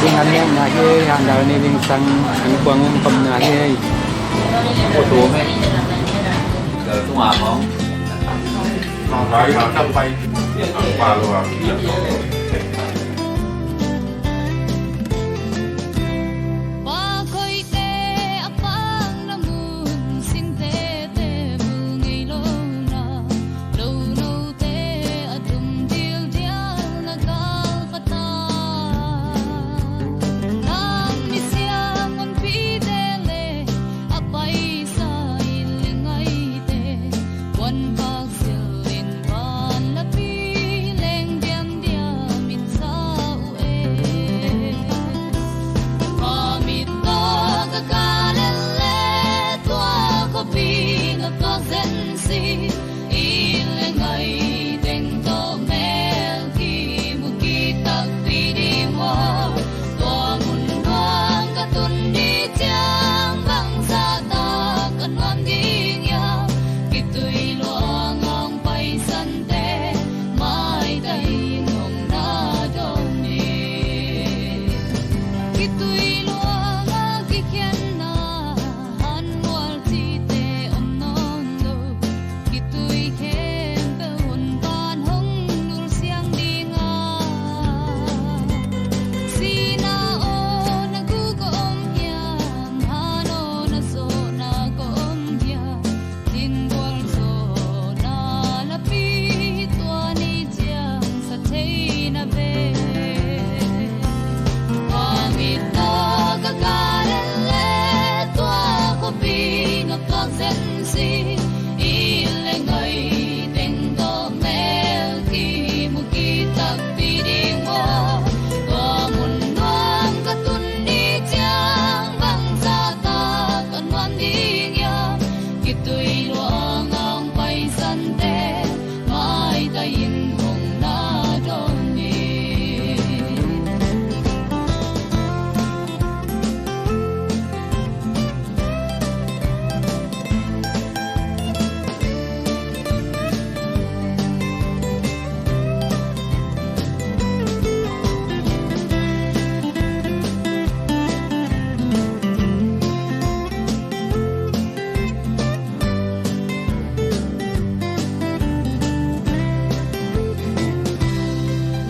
Zing an niam na hi, handal ni zingsang an kuang um kom na hi. Pa koite a pang na mun singtete bul ngei lo na, lo note a tum dildial na gal ka ta. Nang misiam honpite le a paisa in lingaite, puanpak silin van lapi leng diamdiam. si. It le ngai teng tawh mel kimu kitakpi ding maw? Tua mun nuam ka tun ni ciang bangzah tak ka nuam ding hiam? Kitui luang hong paisante maitahin hong na dawn ni. Kitui luang a kikhenna hanmual cihte om nawn lo. Kitui khempeuh hun pan hong nulsiang ding a. Sihna aw na guk a om hiam? Han aw na zawhna ka om hiam? Tinggual zawhna lapi tua ni ciang sa thei na ve. Tua mit tawh ka kah lel le tua khuapi noptuak zen si. It le ngai teng tawh mel kimu kitakpi ding maw? Tua mun nuam ka tun ni ciang bangzah tak ka nuam ding hiam? Kitui luang hong paisante maitahin hong na dawn ni.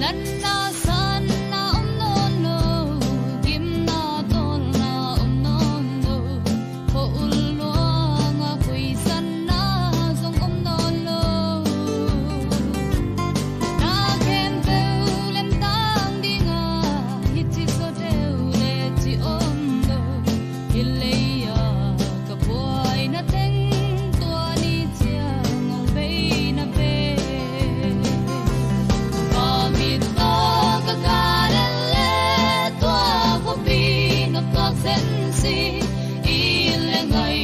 Lanna sanna om nawn lo, gimna tawlna om nawn lo, khua-ul luanga kuisanna zong om nawn lo. Na khempeuh lemtang dingah hih ci zaw deuh le ci om lo. Hih lei-ah ka buaina teng tua ni ciang hong bei na ve. Tua mit tawh ka kah lel le tua khuapi noptuak zen si. It le ngai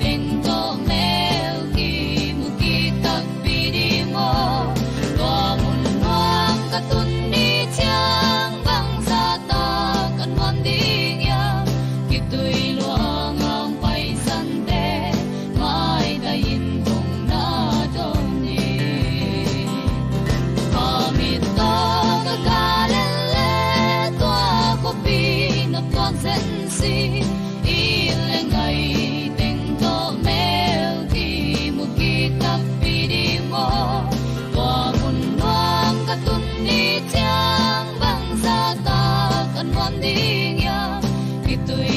teng tawh mel kimu kitakpi ding maw? Tua mun nuam ka tun ni ciang bangzah tak ka nuam ding hiam? Kitui luang hong paisante maitahin hong na dawn ni. Tua mit tawh ka kah lel le tua khuapi noptuak zen si. It le ngai teng tawh mel kimu kitakpi ding maw? Tua mun nuam ka tun ni ciang bangzah tak ka nuam ding hiam? Kitui